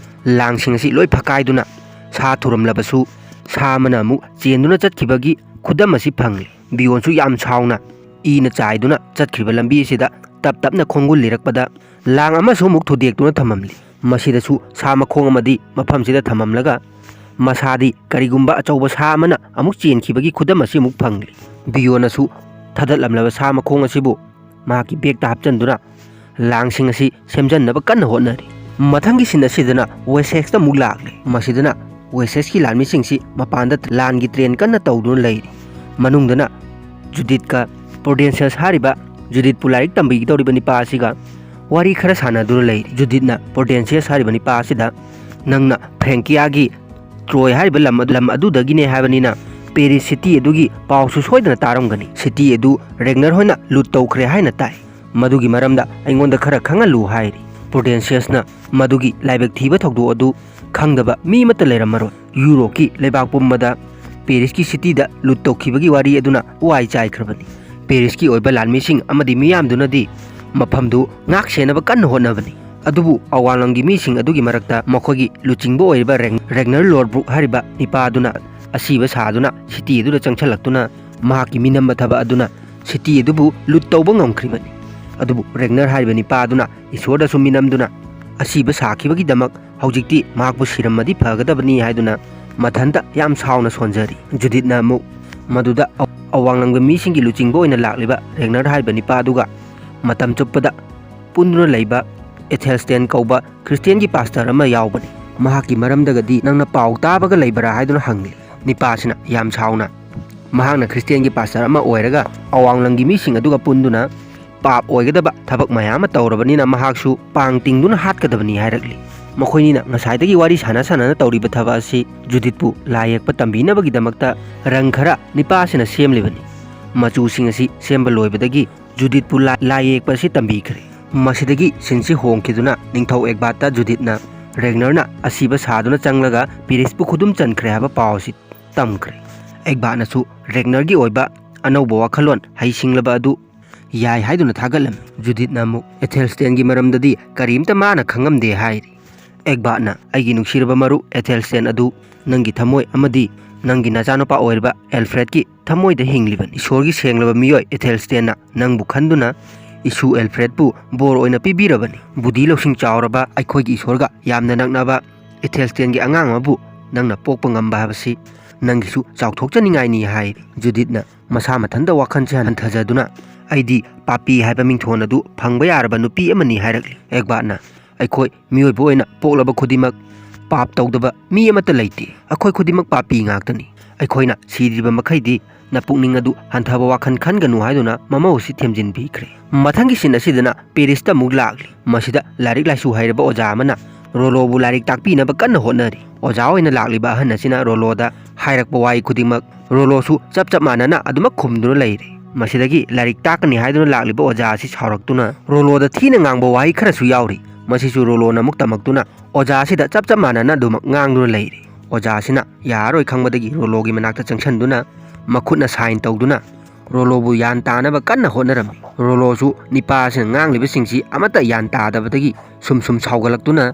ꯂꯥꯡꯁꯤꯡ ꯑꯁꯤ ꯂꯣꯏ ꯐꯛꯀꯥꯏꯗꯨꯅ ꯁꯥ ꯊꯨꯔꯝꯂꯕꯁꯨ ꯁꯥ ꯑꯃꯅ ꯑꯃꯨꯛ ꯆꯦꯟꯗꯨꯅ ꯆꯠꯈꯤꯕꯒꯤ ꯈꯨꯗꯝ ꯑꯁꯤ ꯐꯪꯂꯤ꯫ ꯕꯤꯌꯣꯟꯁꯨ ꯌꯥꯝ ꯁꯥꯎꯅ ꯏꯅ ꯆꯥꯏꯗꯨꯅ ꯆꯠꯈ꯭ꯔꯤꯕ ꯂꯝꯕꯤ ꯑꯁꯤꯗ ꯇꯞ ꯇꯞꯅ ꯈꯣꯡꯒꯨꯜ ꯂꯤꯔꯛꯄꯗ ꯂꯥꯡ ꯑꯃꯁꯨ ꯑꯃꯨꯛ ꯊꯨꯗꯦꯛꯇꯨꯅ ꯊꯝꯃꯝꯂꯤ꯫ ꯃꯁꯤꯗꯁꯨ ꯁꯥ ꯃꯈꯣꯡ ꯑꯃꯗꯤ ꯃꯐꯝꯁꯤꯗ ꯊꯝꯃꯝꯂꯒ ꯃꯁꯥꯗꯤ ꯀꯔꯤꯒꯨꯝꯕ ꯑꯆꯧꯕ ꯁꯥ ꯑꯃꯅ ꯑꯃꯨꯛ ꯆꯦꯟꯈꯤꯕꯒꯤ ꯈꯨꯗꯝ ꯑꯁꯤ ꯑꯃꯨꯛ ꯐꯪꯂꯤ꯫ ꯕꯤꯌꯣꯅꯁꯨ ꯊꯥꯗꯠꯂꯝꯂꯕ ꯁꯥ ꯃꯈꯣꯡ ꯑꯁꯤꯕꯨ ꯃꯍꯥꯛꯀꯤ ꯕꯦꯒꯇ ꯍꯥꯞꯆꯤꯟꯗꯨꯅ ꯂꯥꯡꯁꯤꯡ ꯑꯁꯤ ꯁꯦꯝꯖꯤꯟꯅꯕ ꯀꯟꯅ ꯍꯣꯠꯅꯔꯤ꯫ ꯃꯊꯪꯒꯤ ꯁꯤꯟ ꯑꯁꯤꯗꯅ ꯋꯦꯁꯦꯛꯁꯇ ꯑꯃꯨꯛ ꯂꯥꯛꯂꯦ꯫ ꯃꯁꯤꯗꯅ ꯋꯦꯁꯦꯛꯁꯀꯤ ꯂꯥꯟꯃꯤꯁꯤꯡꯁꯤ ꯃꯄꯥꯟꯗ ꯂꯥꯟꯒꯤ ꯇ꯭ꯔꯦꯟ ꯀꯟꯅ ꯇꯧꯗꯨꯅ ꯂꯩꯔꯤ꯫ ꯃꯅꯨꯡꯗꯅ ꯖꯨꯗꯤꯠꯀ ꯄ꯭ꯔꯣꯗꯦꯟꯁꯤꯌꯁ ꯍꯥꯏꯔꯤꯕ, ꯖꯨꯗꯤꯠꯄꯨ ꯂꯥꯏꯔꯤꯛ ꯇꯝꯕꯤꯒꯗꯧꯔꯤꯕ ꯅꯤꯄꯥ ꯑꯁꯤꯒ ꯋꯥꯔꯤ ꯈꯔ ꯁꯥꯟꯅꯗꯨꯅ ꯂꯩꯔꯤ꯫ ꯖꯨꯗꯤꯠꯅ ꯄ꯭ꯔꯣꯗꯦꯟꯁꯤꯌꯁ ꯍꯥꯏꯔꯤꯕ ꯅꯤꯄꯥ ꯑꯁꯤꯗ, "ꯅꯪꯅ ꯐ꯭ꯔꯦꯡꯀꯤꯌꯥꯒꯤ ꯇ꯭ꯔꯣꯏ ꯍꯥꯏꯔꯤꯕ ꯂꯝ ꯑꯗꯨ, ꯂꯝ ꯑꯗꯨꯗꯒꯤꯅꯦ ꯍꯥꯏꯕꯅꯤꯅ, ꯄꯦꯔꯤꯁ ꯁꯤꯇꯤ ꯑꯗꯨꯒꯤ ꯄꯥꯎꯁꯨ ꯁꯣꯏꯗꯅ ꯇꯥꯔꯝꯒꯅꯤ꯫ ꯁꯤꯇꯤ ꯑꯗꯨ ꯔꯦꯒꯅꯔ ꯍꯣꯏꯅ ꯂꯨꯠ ꯇꯧꯈ꯭ꯔꯦ ꯍꯥꯏꯅ ꯇꯥꯏ꯫ ꯃꯗꯨꯒꯤ ꯃꯔꯝꯗ ꯑꯩꯉꯣꯟꯗ ꯈꯔ ꯈꯪꯍꯜꯂꯨ" ꯍꯥꯏꯔꯤ꯫ ꯄ꯭ꯔꯣꯗꯦꯟꯁꯤꯌꯁꯅ ꯃꯗꯨꯒꯤ ꯂꯥꯏꯕꯛ ꯊꯤꯕ ꯊꯧꯗꯣꯛ ꯑꯗꯨ ꯈꯪꯗꯕ ꯃꯤ ꯑꯃꯠꯇ ꯂꯩꯔꯝꯃꯔꯣꯏ꯫ ꯌꯨꯔꯣꯞꯀꯤ ꯂꯩꯕꯥꯛ ꯄꯨꯝꯕꯗ ꯄꯦꯔꯤꯁꯀꯤ ꯁꯤꯇꯤꯗ ꯂꯨꯠ ꯇꯧꯈꯤꯕꯒꯤ ꯋꯥꯔꯤ ꯑꯗꯨꯅ ꯋꯥꯏ ꯆꯥꯏꯈ꯭ꯔꯕꯅꯤ꯫ ꯄꯦꯔꯤꯁꯀꯤ ꯑꯣꯏꯕ ꯂꯥꯟꯃꯤꯁꯤꯡ ꯑꯃꯗꯤ ꯃꯤꯌꯥꯝꯗꯨꯅꯗꯤ ꯃꯐꯝꯗꯨ ꯉꯥꯛ ꯁꯦꯟꯅꯕ ꯀꯟꯅ ꯍꯣꯠꯅꯕꯅꯤ꯫ ꯑꯗꯨꯕꯨ ꯑꯋꯥꯡꯂꯝꯒꯤ ꯃꯤꯁꯤꯡ ꯑꯗꯨꯒꯤ ꯃꯔꯛꯇ ꯃꯈꯣꯏꯒꯤ ꯂꯨꯆꯤꯡꯕ ꯑꯣꯏꯔꯤꯕ ꯔꯦꯡ-, ꯔꯦꯒꯅꯔ ꯂꯣꯔꯕ꯭ꯔꯨꯛ ꯍꯥꯏꯔꯤꯕ ꯅꯤꯄꯥ ꯑꯗꯨꯅ ꯑꯁꯤꯕ ꯁꯥꯗꯨꯅ ꯁꯤꯇꯤ ꯑꯗꯨꯗ ꯆꯪꯁꯤꯜꯂꯛꯇꯨꯅ ꯃꯍꯥꯛꯀꯤ ꯃꯤꯅꯝꯕ ꯊꯕꯛ ꯑꯗꯨꯅ ꯁꯤꯇꯤ ꯑꯗꯨꯕꯨ ꯂꯨꯠ ꯇꯧꯕ ꯉꯝꯈ꯭ꯔꯤꯕꯅꯤ꯫ ꯑꯗꯨꯕꯨ ꯔꯦꯒꯅꯔ ꯍꯥꯏꯔꯤꯕ ꯅꯤꯄꯥ ꯑꯗꯨꯅ ꯏꯁꯣꯔꯗꯁꯨ ꯃꯤꯅꯝꯗꯨꯅ ꯑꯁꯤꯕ ꯁꯥꯈꯤꯕꯒꯤꯗꯃꯛ ꯍꯧꯖꯤꯛꯇꯤ ꯃꯍꯥꯛꯄꯨ ꯁꯤꯔꯝꯃꯗꯤ ꯐꯒꯗꯕꯅꯤ ꯍꯥꯏꯗꯨꯅ ꯃꯊꯟꯇ ꯌꯥꯝ ꯁꯥꯎꯅ ꯁꯣꯟꯖꯔꯤ꯫ ꯖꯨꯗꯤꯠꯅ ꯑꯃꯨꯛ ꯃꯗꯨꯗ ꯑ-, ꯑꯋꯥꯡꯂꯝꯒꯤ ꯃꯤꯁꯤꯡꯒꯤ ꯂꯨꯆꯤꯡꯕ ꯑꯣꯏꯅ ꯂꯥꯛꯂꯤꯕ ꯔꯦꯒꯅꯔ ꯍꯥꯏꯔꯤꯕ ꯅꯤꯄꯥ ꯑꯗꯨꯒ ꯃꯇꯝ ꯆꯨꯞꯄꯗ ꯄꯨꯟꯗꯨꯅ ꯂꯩꯕ ꯑꯦꯊꯦꯜꯁꯇꯦꯟ ꯀꯧꯕ ꯈ꯭ꯔꯤꯁꯇꯤꯌꯥꯟꯒꯤ ꯄꯥꯁꯇꯔ ꯑꯃ ꯌꯥꯎꯕꯅꯤ꯫ ꯃꯍꯥꯛꯀꯤ ꯃꯔꯝꯗꯒꯗꯤ ꯅꯪꯅ ꯄꯥꯎ ꯇꯥꯕꯒ ꯂꯩꯕ꯭ꯔꯥ ꯍꯥꯏꯗꯨꯅ ꯍꯪꯂꯤ꯫ ꯅꯤꯄꯥꯁꯤꯅ ꯌꯥꯝ ꯁꯥꯎꯅ, ꯃꯍꯥꯛꯅ ꯈ꯭ꯔꯤꯁꯇꯤꯌꯥꯟꯒꯤ ꯄꯥꯁꯇꯔ ꯑꯃ ꯑꯣꯏꯔꯒ ꯑꯋꯥꯡꯂꯝꯒꯤ ꯃꯤꯁꯤꯡ ꯑꯗꯨꯒ ꯄꯨꯟꯗꯨꯅ ꯄꯥꯞ ꯑꯣꯏꯒꯗꯕ ꯊꯕꯛ ꯃꯌꯥꯝ ꯑꯃ ꯇꯧꯔꯕꯅꯤꯅ ꯃꯍꯥꯛꯁꯨ ꯄꯥꯡ ꯇꯤꯡꯗꯨꯅ ꯍꯥꯠꯀꯗꯕꯅꯤ ꯍꯥꯏꯔꯛꯂꯤ꯫ ꯃꯈꯣꯏꯅꯤꯅ ꯉꯁꯥꯏꯗꯒꯤ ꯋꯥꯔꯤ ꯁꯥꯟꯅ ꯁꯥꯟꯅꯅ ꯇꯧꯔꯤꯕ ꯊꯕꯛ ꯑꯁꯤ ꯖꯨꯗꯤꯠꯄꯨ ꯂꯥꯏ ꯌꯦꯛꯄ ꯇꯝꯕꯤꯅꯕꯒꯤꯗꯃꯛꯇ ꯔꯪ ꯈꯔ ꯅꯤꯄꯥꯁꯤꯅ ꯁꯦꯝꯂꯤꯕꯅꯤ꯫ ꯃꯆꯨꯁꯤꯡ ꯑꯁꯤ ꯁꯦꯝꯕ ꯂꯣꯏꯕꯗꯒꯤ ꯖꯨꯗꯤꯠꯄꯨ ꯂꯥ-, ꯂꯥꯏ ꯌꯦꯛꯄ ꯑꯁꯤ ꯇꯝꯕꯤꯈ꯭ꯔꯦ꯫ ꯃꯁꯤꯗꯒꯤ ꯁꯤꯟꯁꯤ ꯍꯣꯡꯈꯤꯗꯨꯅ ꯅꯤꯡꯊꯧ ꯑꯦꯒꯕꯥꯠꯇ ꯖꯨꯗꯤꯠꯅ ꯔꯦꯒꯅꯔꯅ ꯑꯁꯤꯕ ꯁꯥꯗꯨꯅ ꯆꯪꯂꯒ ꯄꯤꯔꯤꯁꯄꯨ ꯈꯨꯗꯨꯝ ꯆꯟꯈ꯭ꯔꯦ ꯍꯥꯏꯕ ꯄꯥꯎ ꯑꯁꯤ ꯇꯝꯈ꯭ꯔꯦ꯫ ꯑꯦꯒꯕꯥꯠꯅꯁꯨ ꯔꯦꯒꯅꯔꯒꯤ ꯑꯣꯏꯕ ꯑꯅꯧꯕ ꯋꯥꯈꯜꯂꯣꯟ ꯍꯩꯁꯤꯡꯂꯕ ꯑꯗꯨ ꯌꯥꯏ ꯍꯥꯏꯗꯨꯅ ꯊꯥꯒꯠꯂꯝꯃꯤ꯫ ꯖꯨꯗꯤꯠꯅ ꯑꯃꯨꯛ ꯑꯦꯊꯦꯜꯁꯇꯦꯟꯒꯤ ꯃꯔꯝꯗꯗꯤ ꯀꯔꯤꯝꯇ ꯃꯥꯅ ꯈꯪꯉꯝꯗꯦ ꯍꯥꯏꯔꯤ꯫ ꯑꯦꯒꯕꯥꯠꯅ, "ꯑꯩꯒꯤ ꯅꯨꯡꯁꯤꯔꯕ ꯃꯔꯨꯞ ꯑꯦꯊꯦꯜꯁꯇꯦꯟ ꯑꯗꯨ ꯅꯪꯒꯤ ꯊꯃꯣꯏ ꯑꯃꯗꯤ ꯅꯪꯒꯤ ꯅꯆꯥꯅꯨꯄꯥ ꯑꯣꯏꯔꯤꯕ ꯑꯦꯜꯐ꯭ꯔꯦꯗꯀꯤ ꯊꯃꯣꯏꯗ ꯍꯤꯡꯂꯤꯕꯅꯤ꯫ ꯏꯁꯣꯔꯒꯤ ꯁꯦꯡꯂꯕ ꯃꯤꯑꯣꯏ ꯑꯦꯊꯦꯜꯁꯇꯦꯟꯅ ꯅꯪꯕꯨ ꯈꯟꯗꯨꯅ ꯏꯁꯨ ꯑꯦꯜꯐ꯭ꯔꯦꯗꯄꯨ ꯕꯣꯔ ꯑꯣꯏꯅ ꯄꯤꯕꯤꯔꯕꯅꯤ꯫ ꯕꯨꯙꯤ ꯂꯧꯁꯤꯡ ꯆꯥꯎꯔꯕ, ꯑꯩꯈꯣꯏꯒꯤ ꯏꯁꯣꯔꯒ ꯌꯥꯝꯅ ꯅꯛꯅꯕ ꯑꯦꯊꯦꯜꯁꯇꯦꯟꯒꯤ ꯑꯉꯥꯡ ꯑꯃꯕꯨ ꯅꯪꯅ ꯄꯣꯛꯄ ꯉꯝꯕ ꯍꯥꯏꯕꯁꯤ ꯅꯪꯒꯤꯁꯨ ꯆꯥꯎꯊꯣꯛꯆꯅꯤꯡꯉꯥꯏꯅꯤ" ꯍꯥꯏꯔꯤ꯫ ꯖꯨꯗꯤꯠꯅ ꯃꯁꯥ ꯃꯊꯟꯇ ꯋꯥꯈꯜꯁꯦ ꯍꯟꯊꯖꯗꯨꯅ, "ꯑꯩꯗꯤ ꯄꯥꯄꯤ ꯍꯥꯏꯕ ꯃꯤꯡꯊꯣꯟ ꯑꯗꯨ ꯐꯪꯕ ꯌꯥꯔꯕ ꯅꯨꯄꯤ ꯑꯃꯅꯤ" ꯍꯥꯏꯔꯛꯂꯤ꯫ ꯑꯦꯒꯕꯥꯔꯠꯅ, "ꯑꯩꯈꯣꯏ ꯃꯤꯑꯣꯏꯕ ꯑꯣꯏꯅ ꯄꯣꯛꯂꯕ ꯈꯨꯗꯤꯡꯃꯛ ꯄꯥꯞ ꯇꯧꯗꯕ ꯃꯤ ꯑꯃꯠꯇ ꯂꯩꯇꯦ꯫ ꯑꯩꯈꯣꯏ ꯈꯨꯗꯤꯡꯃꯛ ꯄꯥꯄꯤ ꯉꯥꯛꯇꯅꯤ꯫ ꯑꯩꯈꯣꯏꯅ ꯁꯤꯗ꯭ꯔꯤꯕ ꯃꯈꯩꯗꯤ ꯅꯄꯨꯛꯅꯤꯡ ꯑꯗꯨ ꯍꯟꯊꯕ ꯋꯥꯈꯜ ꯈꯟꯒꯅꯨ" ꯍꯥꯏꯗꯨꯅ ꯃꯃꯧ ꯑꯁꯤ ꯊꯦꯝꯖꯤꯟꯕꯤꯈ꯭ꯔꯦ꯫ ꯃꯊꯪꯒꯤ ꯁꯤꯟ ꯑꯁꯤꯗꯅ ꯄꯦꯔꯤꯁꯇ ꯑꯃꯨꯛ ꯂꯥꯛꯂꯤ꯫ ꯃꯁꯤꯗ ꯂꯥꯏꯔꯤꯛ ꯂꯥꯏꯁꯨ ꯍꯩꯔꯕ ꯑꯣꯖꯥ ꯑꯃꯅ ꯔꯣꯂꯣꯕꯨ ꯂꯥꯏꯔꯤꯛ ꯇꯥꯛꯄꯤꯅꯕ ꯀꯟꯅ ꯍꯣꯠꯅꯔꯤ꯫ ꯑꯣꯖꯥ ꯑꯣꯏꯅ ꯂꯥꯛꯂꯤꯕ ꯑꯍꯟ ꯑꯁꯤꯅ ꯔꯣꯂꯣꯗ ꯍꯥꯏꯔꯛꯄ ꯋꯥꯍꯩ ꯈꯨꯗꯤꯡꯃꯛ ꯔꯣꯂꯣꯁꯨ ꯆꯞ ꯆꯞ ꯃꯥꯟꯅꯅ ꯑꯗꯨꯃꯛ ꯈꯨꯝꯗꯨꯅ ꯂꯩꯔꯤ꯫ ꯃꯁꯤꯗꯒꯤ ꯂꯥꯏꯔꯤꯛ ꯇꯥꯛꯀꯅꯤ ꯍꯥꯏꯗꯨꯅ ꯂꯥꯛꯂꯤꯕ ꯑꯣꯖꯥ ꯑꯁꯤ ꯁꯥꯎꯔꯛꯇꯨꯅ ꯔꯣꯂꯣꯗ ꯊꯤꯅ ꯉꯥꯡꯕ ꯋꯥꯍꯩ ꯈꯔꯁꯨ ꯌꯥꯎꯔꯤ꯫ ꯃꯁꯤꯁꯨ ꯔꯣꯂꯣꯅ ꯑꯃꯨꯛ ꯇꯝꯃꯛꯇꯨꯅ ꯑꯣꯖꯥ ꯑꯁꯤꯗ ꯆꯞ ꯆꯞ ꯃꯥꯟꯅꯅ ꯑꯗꯨꯃꯛ ꯉꯥꯡꯗꯨꯅ ꯂꯩꯔꯤ꯫ ꯑꯣꯖꯥ ꯑꯁꯤꯅ ꯌꯥꯔꯔꯣꯏ ꯈꯪꯕꯗꯒꯤ ꯔꯣꯂꯣꯒꯤ ꯃꯅꯥꯛꯇ ꯆꯪꯁꯤꯟꯗꯨꯅ ꯃꯈꯨꯠꯅ ꯁꯥꯏꯟ ꯇꯧꯗꯨꯅ ꯔꯣꯂꯣꯕꯨ ꯌꯥꯟ ꯇꯥꯅꯕ ꯀꯟꯅ ꯍꯣꯠꯅꯔꯝꯃꯤ꯫ ꯔꯣꯂꯣꯁꯨ ꯅꯤꯄꯥ ꯑꯁꯤꯅ ꯉꯥꯡꯂꯤꯕꯁꯤꯡꯁꯤ ꯑꯃꯠꯇ ꯌꯥꯟ ꯇꯥꯗꯕꯗꯒꯤ ꯁꯨꯝ ꯁꯨꯝ ꯁꯥꯎꯒꯠꯂꯛꯇꯨꯅ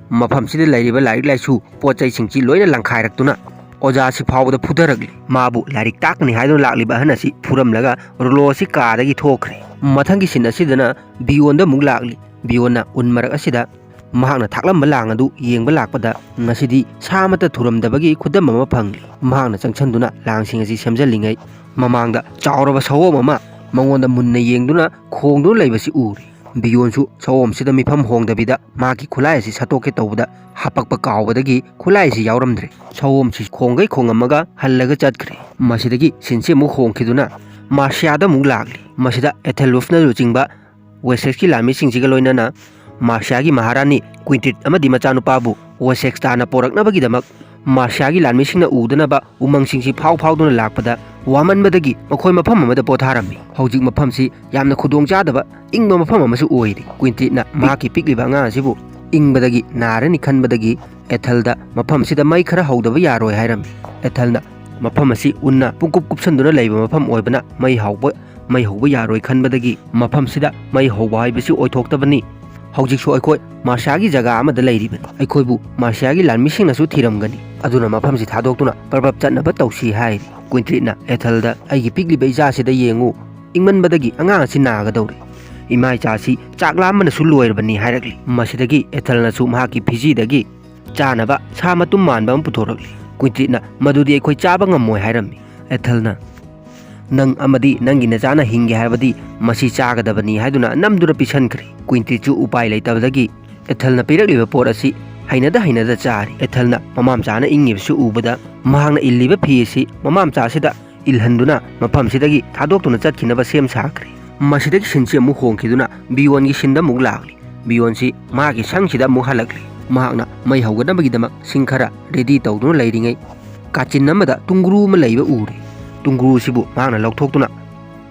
ꯃꯐꯝꯁꯤꯗ ꯂꯩꯔꯤꯕ ꯂꯥꯏꯔꯤꯛ ꯂꯥꯏꯁꯨ, ꯄꯣꯠ ꯆꯩꯁꯤꯡꯁꯤ ꯂꯣꯏꯅ ꯂꯪꯈꯥꯏꯔꯛꯇꯨꯅ ꯑꯣꯖꯥ ꯑꯁꯤ ꯐꯥꯎꯕꯗ ꯐꯨꯊꯔꯛꯂꯤ꯫ ꯃꯥꯕꯨ ꯂꯥꯏꯔꯤꯛ ꯇꯥꯛꯀꯅꯤ ꯍꯥꯏꯗꯨꯅ ꯂꯥꯛꯂꯤꯕ ꯑꯍꯟ ꯑꯁꯤ ꯐꯨꯔꯝꯂꯒ ꯔꯣꯂꯣ ꯑꯁꯤ ꯀꯥꯗꯒꯤ ꯊꯣꯛꯈ꯭ꯔꯦ꯫ ꯃꯊꯪꯒꯤ ꯁꯤꯟ ꯑꯁꯤꯗꯅ ꯕꯤꯌꯣꯟꯗ ꯑꯃꯨꯛ ꯂꯥꯛꯂꯤ꯫ ꯕꯤꯌꯣꯟꯅ ꯎꯟ ꯃꯔꯛ ꯑꯁꯤꯗ ꯃꯍꯥꯛꯅ ꯊꯥꯛꯂꯝꯕ ꯂꯥꯡ ꯑꯗꯨ ꯌꯦꯡꯕ ꯂꯥꯛꯄꯗ ꯉꯁꯤꯗꯤ ꯁꯥ ꯑꯃꯠꯇ ꯊꯨꯔꯝꯗꯕꯒꯤ ꯈꯨꯗꯝ ꯑꯃ ꯐꯪꯂꯤ꯫ ꯃꯍꯥꯛꯅ ꯆꯪꯁꯤꯟꯗꯨꯅ ꯂꯥꯡꯁꯤꯡ ꯑꯁꯤ ꯁꯦꯝꯖꯤꯜꯂꯤꯉꯩ ꯃꯃꯥꯡꯗ ꯆꯥꯎꯔꯕ ꯁꯑꯣꯝ ꯑꯃ ꯃꯉꯣꯟꯗ ꯃꯨꯟꯅ ꯌꯦꯡꯗꯨꯅ ꯈꯣꯡꯗꯨꯅ ꯂꯩꯕꯁꯤ ꯎꯔꯤ꯫ ꯕꯤꯌꯣꯟꯁꯨ ꯁꯑꯣꯝꯁꯤꯗ ꯃꯤꯐꯝ ꯍꯣꯡꯗꯕꯤꯗ ꯃꯍꯥꯛꯀꯤ ꯈꯨꯠꯂꯥꯏ ꯑꯁꯤ ꯁꯠꯇꯣꯛꯀꯦ ꯇꯧꯕꯗ ꯍꯥꯄꯛꯄ ꯀꯥꯎꯕꯗꯒꯤ ꯈꯨꯠꯂꯥꯏ ꯑꯁꯤ ꯌꯥꯎꯔꯝꯗ꯭ꯔꯦ꯫ ꯁꯑꯣꯝꯁꯤ ꯈꯣꯡꯒꯩ ꯈꯣꯡꯉꯝꯃꯒ ꯍꯜꯂꯒ ꯆꯠꯈ꯭ꯔꯦ꯫ ꯃꯁꯤꯗꯒꯤ ꯁꯤꯟꯁꯤ ꯑꯃꯨꯛ ꯍꯣꯡꯈꯤꯗꯨꯅ ꯃꯥꯔꯁꯤꯌꯥꯗ ꯑꯃꯨꯛ ꯂꯥꯛꯂꯤ꯫ ꯃꯁꯤꯗ ꯑꯦꯊꯦꯜ ꯋꯨꯐꯅ ꯂꯨꯆꯤꯡꯕ ꯋꯦꯁꯦꯛꯁꯀꯤ ꯂꯥꯟꯃꯤꯁꯤꯡꯁꯤꯒ ꯂꯣꯏꯅꯅ ꯃꯥꯔꯁꯤꯌꯥꯒꯤ ꯃꯍꯥꯔꯥꯅꯤ ꯀ꯭ꯋꯤꯟꯇ꯭ꯔꯤꯠ ꯑꯃꯗꯤ ꯃꯆꯥꯅꯨꯄꯥꯕꯨ ꯋꯦꯁꯦꯛꯁ ꯇꯥꯟꯅ ꯄꯣꯔꯛꯅꯕꯒꯤꯗꯃꯛ ꯃꯥꯔꯁꯤꯌꯥꯒꯤ ꯂꯥꯟꯃꯤꯁꯤꯡꯅ ꯎꯗꯅꯕ ꯎꯃꯪꯁꯤꯡꯁꯤ ꯐꯥꯎ ꯐꯥꯎꯗꯨꯅ ꯂꯥꯛꯄꯗ ꯋꯥꯃꯟꯕꯗꯒꯤ ꯃꯈꯣꯏ ꯃꯐꯝ ꯑꯃꯗ ꯄꯣꯊꯥꯔꯝꯃꯤ꯫ ꯍꯧꯖꯤꯛ ꯃꯐꯝꯁꯤ ꯌꯥꯝꯅ ꯈꯨꯗꯣꯡꯆꯥꯗꯕ ꯏꯪꯕ ꯃꯐꯝ ꯑꯃꯁꯨ ꯑꯣꯏꯔꯤ꯫ ꯀ꯭ꯋꯤꯟꯇ꯭ꯔꯤꯠꯅ ꯃꯍꯥꯛꯀꯤ ꯄꯤꯛꯂꯤꯕ ꯑꯉꯥꯡ ꯑꯁꯤꯕꯨ ꯏꯪꯕꯗꯒꯤ ꯅꯥꯔꯅꯤ ꯈꯟꯕꯗꯒꯤ ꯑꯦꯊꯦꯜꯗ ꯃꯐꯝꯁꯤꯗ ꯃꯩ ꯈꯔ ꯍꯧꯗꯕ ꯌꯥꯔꯣꯏ ꯍꯥꯏꯔꯝꯃꯤ꯫ ꯑꯦꯊꯦꯜꯅ ꯃꯐꯝ ꯑꯁꯤ ꯎꯟꯅ ꯄꯨꯡꯀꯨꯞ ꯀꯨꯞꯁꯟꯗꯨꯅ ꯂꯩꯕ ꯃꯐꯝ ꯑꯣꯏꯕꯅ ꯃꯩ ꯍꯧꯕ, ꯃꯩ ꯍꯧꯕ ꯌꯥꯔꯣꯏ ꯈꯟꯕꯗꯒꯤ ꯃꯐꯝꯁꯤꯗ ꯃꯩ ꯍꯧꯕ ꯍꯥꯏꯕꯁꯤ ꯑꯣꯏꯊꯣꯛꯇꯕꯅꯤ꯫ ꯍꯧꯖꯤꯛꯁꯨ ꯑꯩꯈꯣꯏ ꯃꯥꯔꯁꯤꯌꯥꯒꯤ ꯖꯒꯥ ꯑꯃꯗ ꯂꯩꯔꯤꯕꯅꯤ꯫ ꯑꯩꯈꯣꯏꯕꯨ ꯃꯥꯔꯁꯤꯌꯥꯒꯤ ꯂꯥꯟꯃꯤꯁꯤꯡꯅꯁꯨ ꯊꯤꯔꯝꯒꯅꯤ꯫ ꯑꯗꯨꯅ ꯃꯐꯝꯁꯤ ꯊꯥꯗꯣꯛꯇꯨꯅ ꯄꯔꯕꯞ ꯆꯠꯅꯕ ꯇꯧꯁꯤ ꯍꯥꯏꯔꯤ꯫ ꯀ꯭ꯋꯤꯟꯇ꯭ꯔꯤꯠꯅ ꯑꯦꯊꯦꯜꯗ, "ꯑꯩꯒꯤ ꯄꯤꯛꯂꯤꯕ ꯏꯆꯥꯁꯤꯗ ꯌꯦꯡꯉꯨ, ꯏꯪꯃꯟꯕꯗꯒꯤ ꯑꯉꯥꯡ ꯑꯁꯤ ꯅꯥꯒꯗꯧꯔꯦ꯫ ꯏꯃꯥ ꯏꯆꯥꯁꯤ ꯆꯥꯛ ꯂꯥꯝꯕꯅꯁꯨ ꯂꯣꯏꯔꯕꯅꯤ" ꯍꯥꯏꯔꯛꯂꯤ꯫ ꯃꯁꯤꯗꯒꯤ ꯑꯦꯊꯦꯜꯅꯁꯨ ꯃꯍꯥꯛꯀꯤ ꯐꯤꯖꯤꯗꯒꯤ ꯆꯥꯅꯕ ꯁꯥ ꯃꯇꯨꯝ ꯃꯥꯟꯕ ꯑꯃ ꯄꯨꯊꯣꯔꯛꯂꯤ꯫ ꯀ꯭ꯋꯤꯟꯇꯤꯠꯅ, "ꯃꯗꯨꯗꯤ ꯑꯩꯈꯣꯏ ꯆꯥꯕ ꯉꯝꯃꯣꯏ" ꯍꯥꯏꯔꯝꯃꯤ꯫ ꯑꯦꯊꯦꯜꯅ, "ꯅꯪ ꯑꯃꯗꯤ ꯅꯪꯒꯤ ꯅꯆꯥꯅ ꯍꯤꯡꯒꯦ ꯍꯥꯏꯔꯕꯗꯤ ꯃꯁꯤ ꯆꯥꯒꯗꯕꯅꯤ" ꯍꯥꯏꯗꯨꯅ ꯅꯝꯗꯨꯅ ꯄꯤꯁꯟꯈ꯭ꯔꯦ꯫ ꯀ꯭ꯋꯤꯟꯇꯤꯠꯁꯨ ꯎꯄꯥꯏ ꯂꯩꯇꯕꯗꯒꯤ ꯑꯦꯊꯦꯜꯅ ꯄꯤꯔꯛꯂꯤꯕ ꯄꯣꯠ ꯑꯁꯤ ꯍꯩꯅꯗ ꯍꯩꯅꯗ ꯆꯥꯔꯤ꯫ ꯑꯦꯊꯦꯜꯅ ꯃꯃꯥ ꯃꯆꯥꯅ ꯏꯪꯉꯤꯕꯁꯨ ꯎꯕꯗ ꯃꯍꯥꯛꯅ ꯏꯜꯂꯤꯕ ꯐꯤ ꯑꯁꯤ ꯃꯃꯥ ꯃꯆꯥ ꯑꯁꯤꯗ ꯏꯜꯍꯟꯗꯨꯅ ꯃꯐꯝꯁꯤꯗꯒꯤ ꯊꯥꯗꯣꯛꯇꯨꯅ ꯆꯠꯈꯤꯅꯕ ꯁꯦꯝ ꯁꯥꯈ꯭ꯔꯦ꯫ ꯃꯁꯤꯗꯒꯤ ꯁꯤꯟꯁꯤ ꯑꯃꯨꯛ ꯍꯣꯡꯈꯤꯗꯨꯅ ꯕꯤꯌꯣꯟꯒꯤ ꯁꯤꯟꯗ ꯑꯃꯨꯛ ꯂꯥꯛꯂꯤ꯫ ꯕꯤꯌꯣꯟꯁꯤ ꯃꯍꯥꯛꯀꯤ ꯁꯪꯁꯤꯗ ꯑꯃꯨꯛ ꯍꯜꯂꯛꯂꯤ꯫ ꯃꯍꯥꯛꯅ ꯃꯩ ꯍꯧꯒꯠꯅꯕꯒꯤꯗꯃꯛ ꯁꯤꯡ ꯈꯔ ꯔꯦꯗꯤ ꯇꯧꯗꯨꯅ ꯂꯩꯔꯤꯉꯩ, ꯀꯥꯆꯤꯟ ꯑꯃꯗ ꯇꯨꯡꯒ꯭ꯔꯨ ꯑꯃ ꯂꯩꯕ ꯎꯔꯦ꯫ ꯇꯨꯡꯒ꯭ꯔꯨꯁꯤꯕꯨ ꯃꯍꯥꯛꯅ ꯂꯧꯊꯣꯛꯇꯨꯅ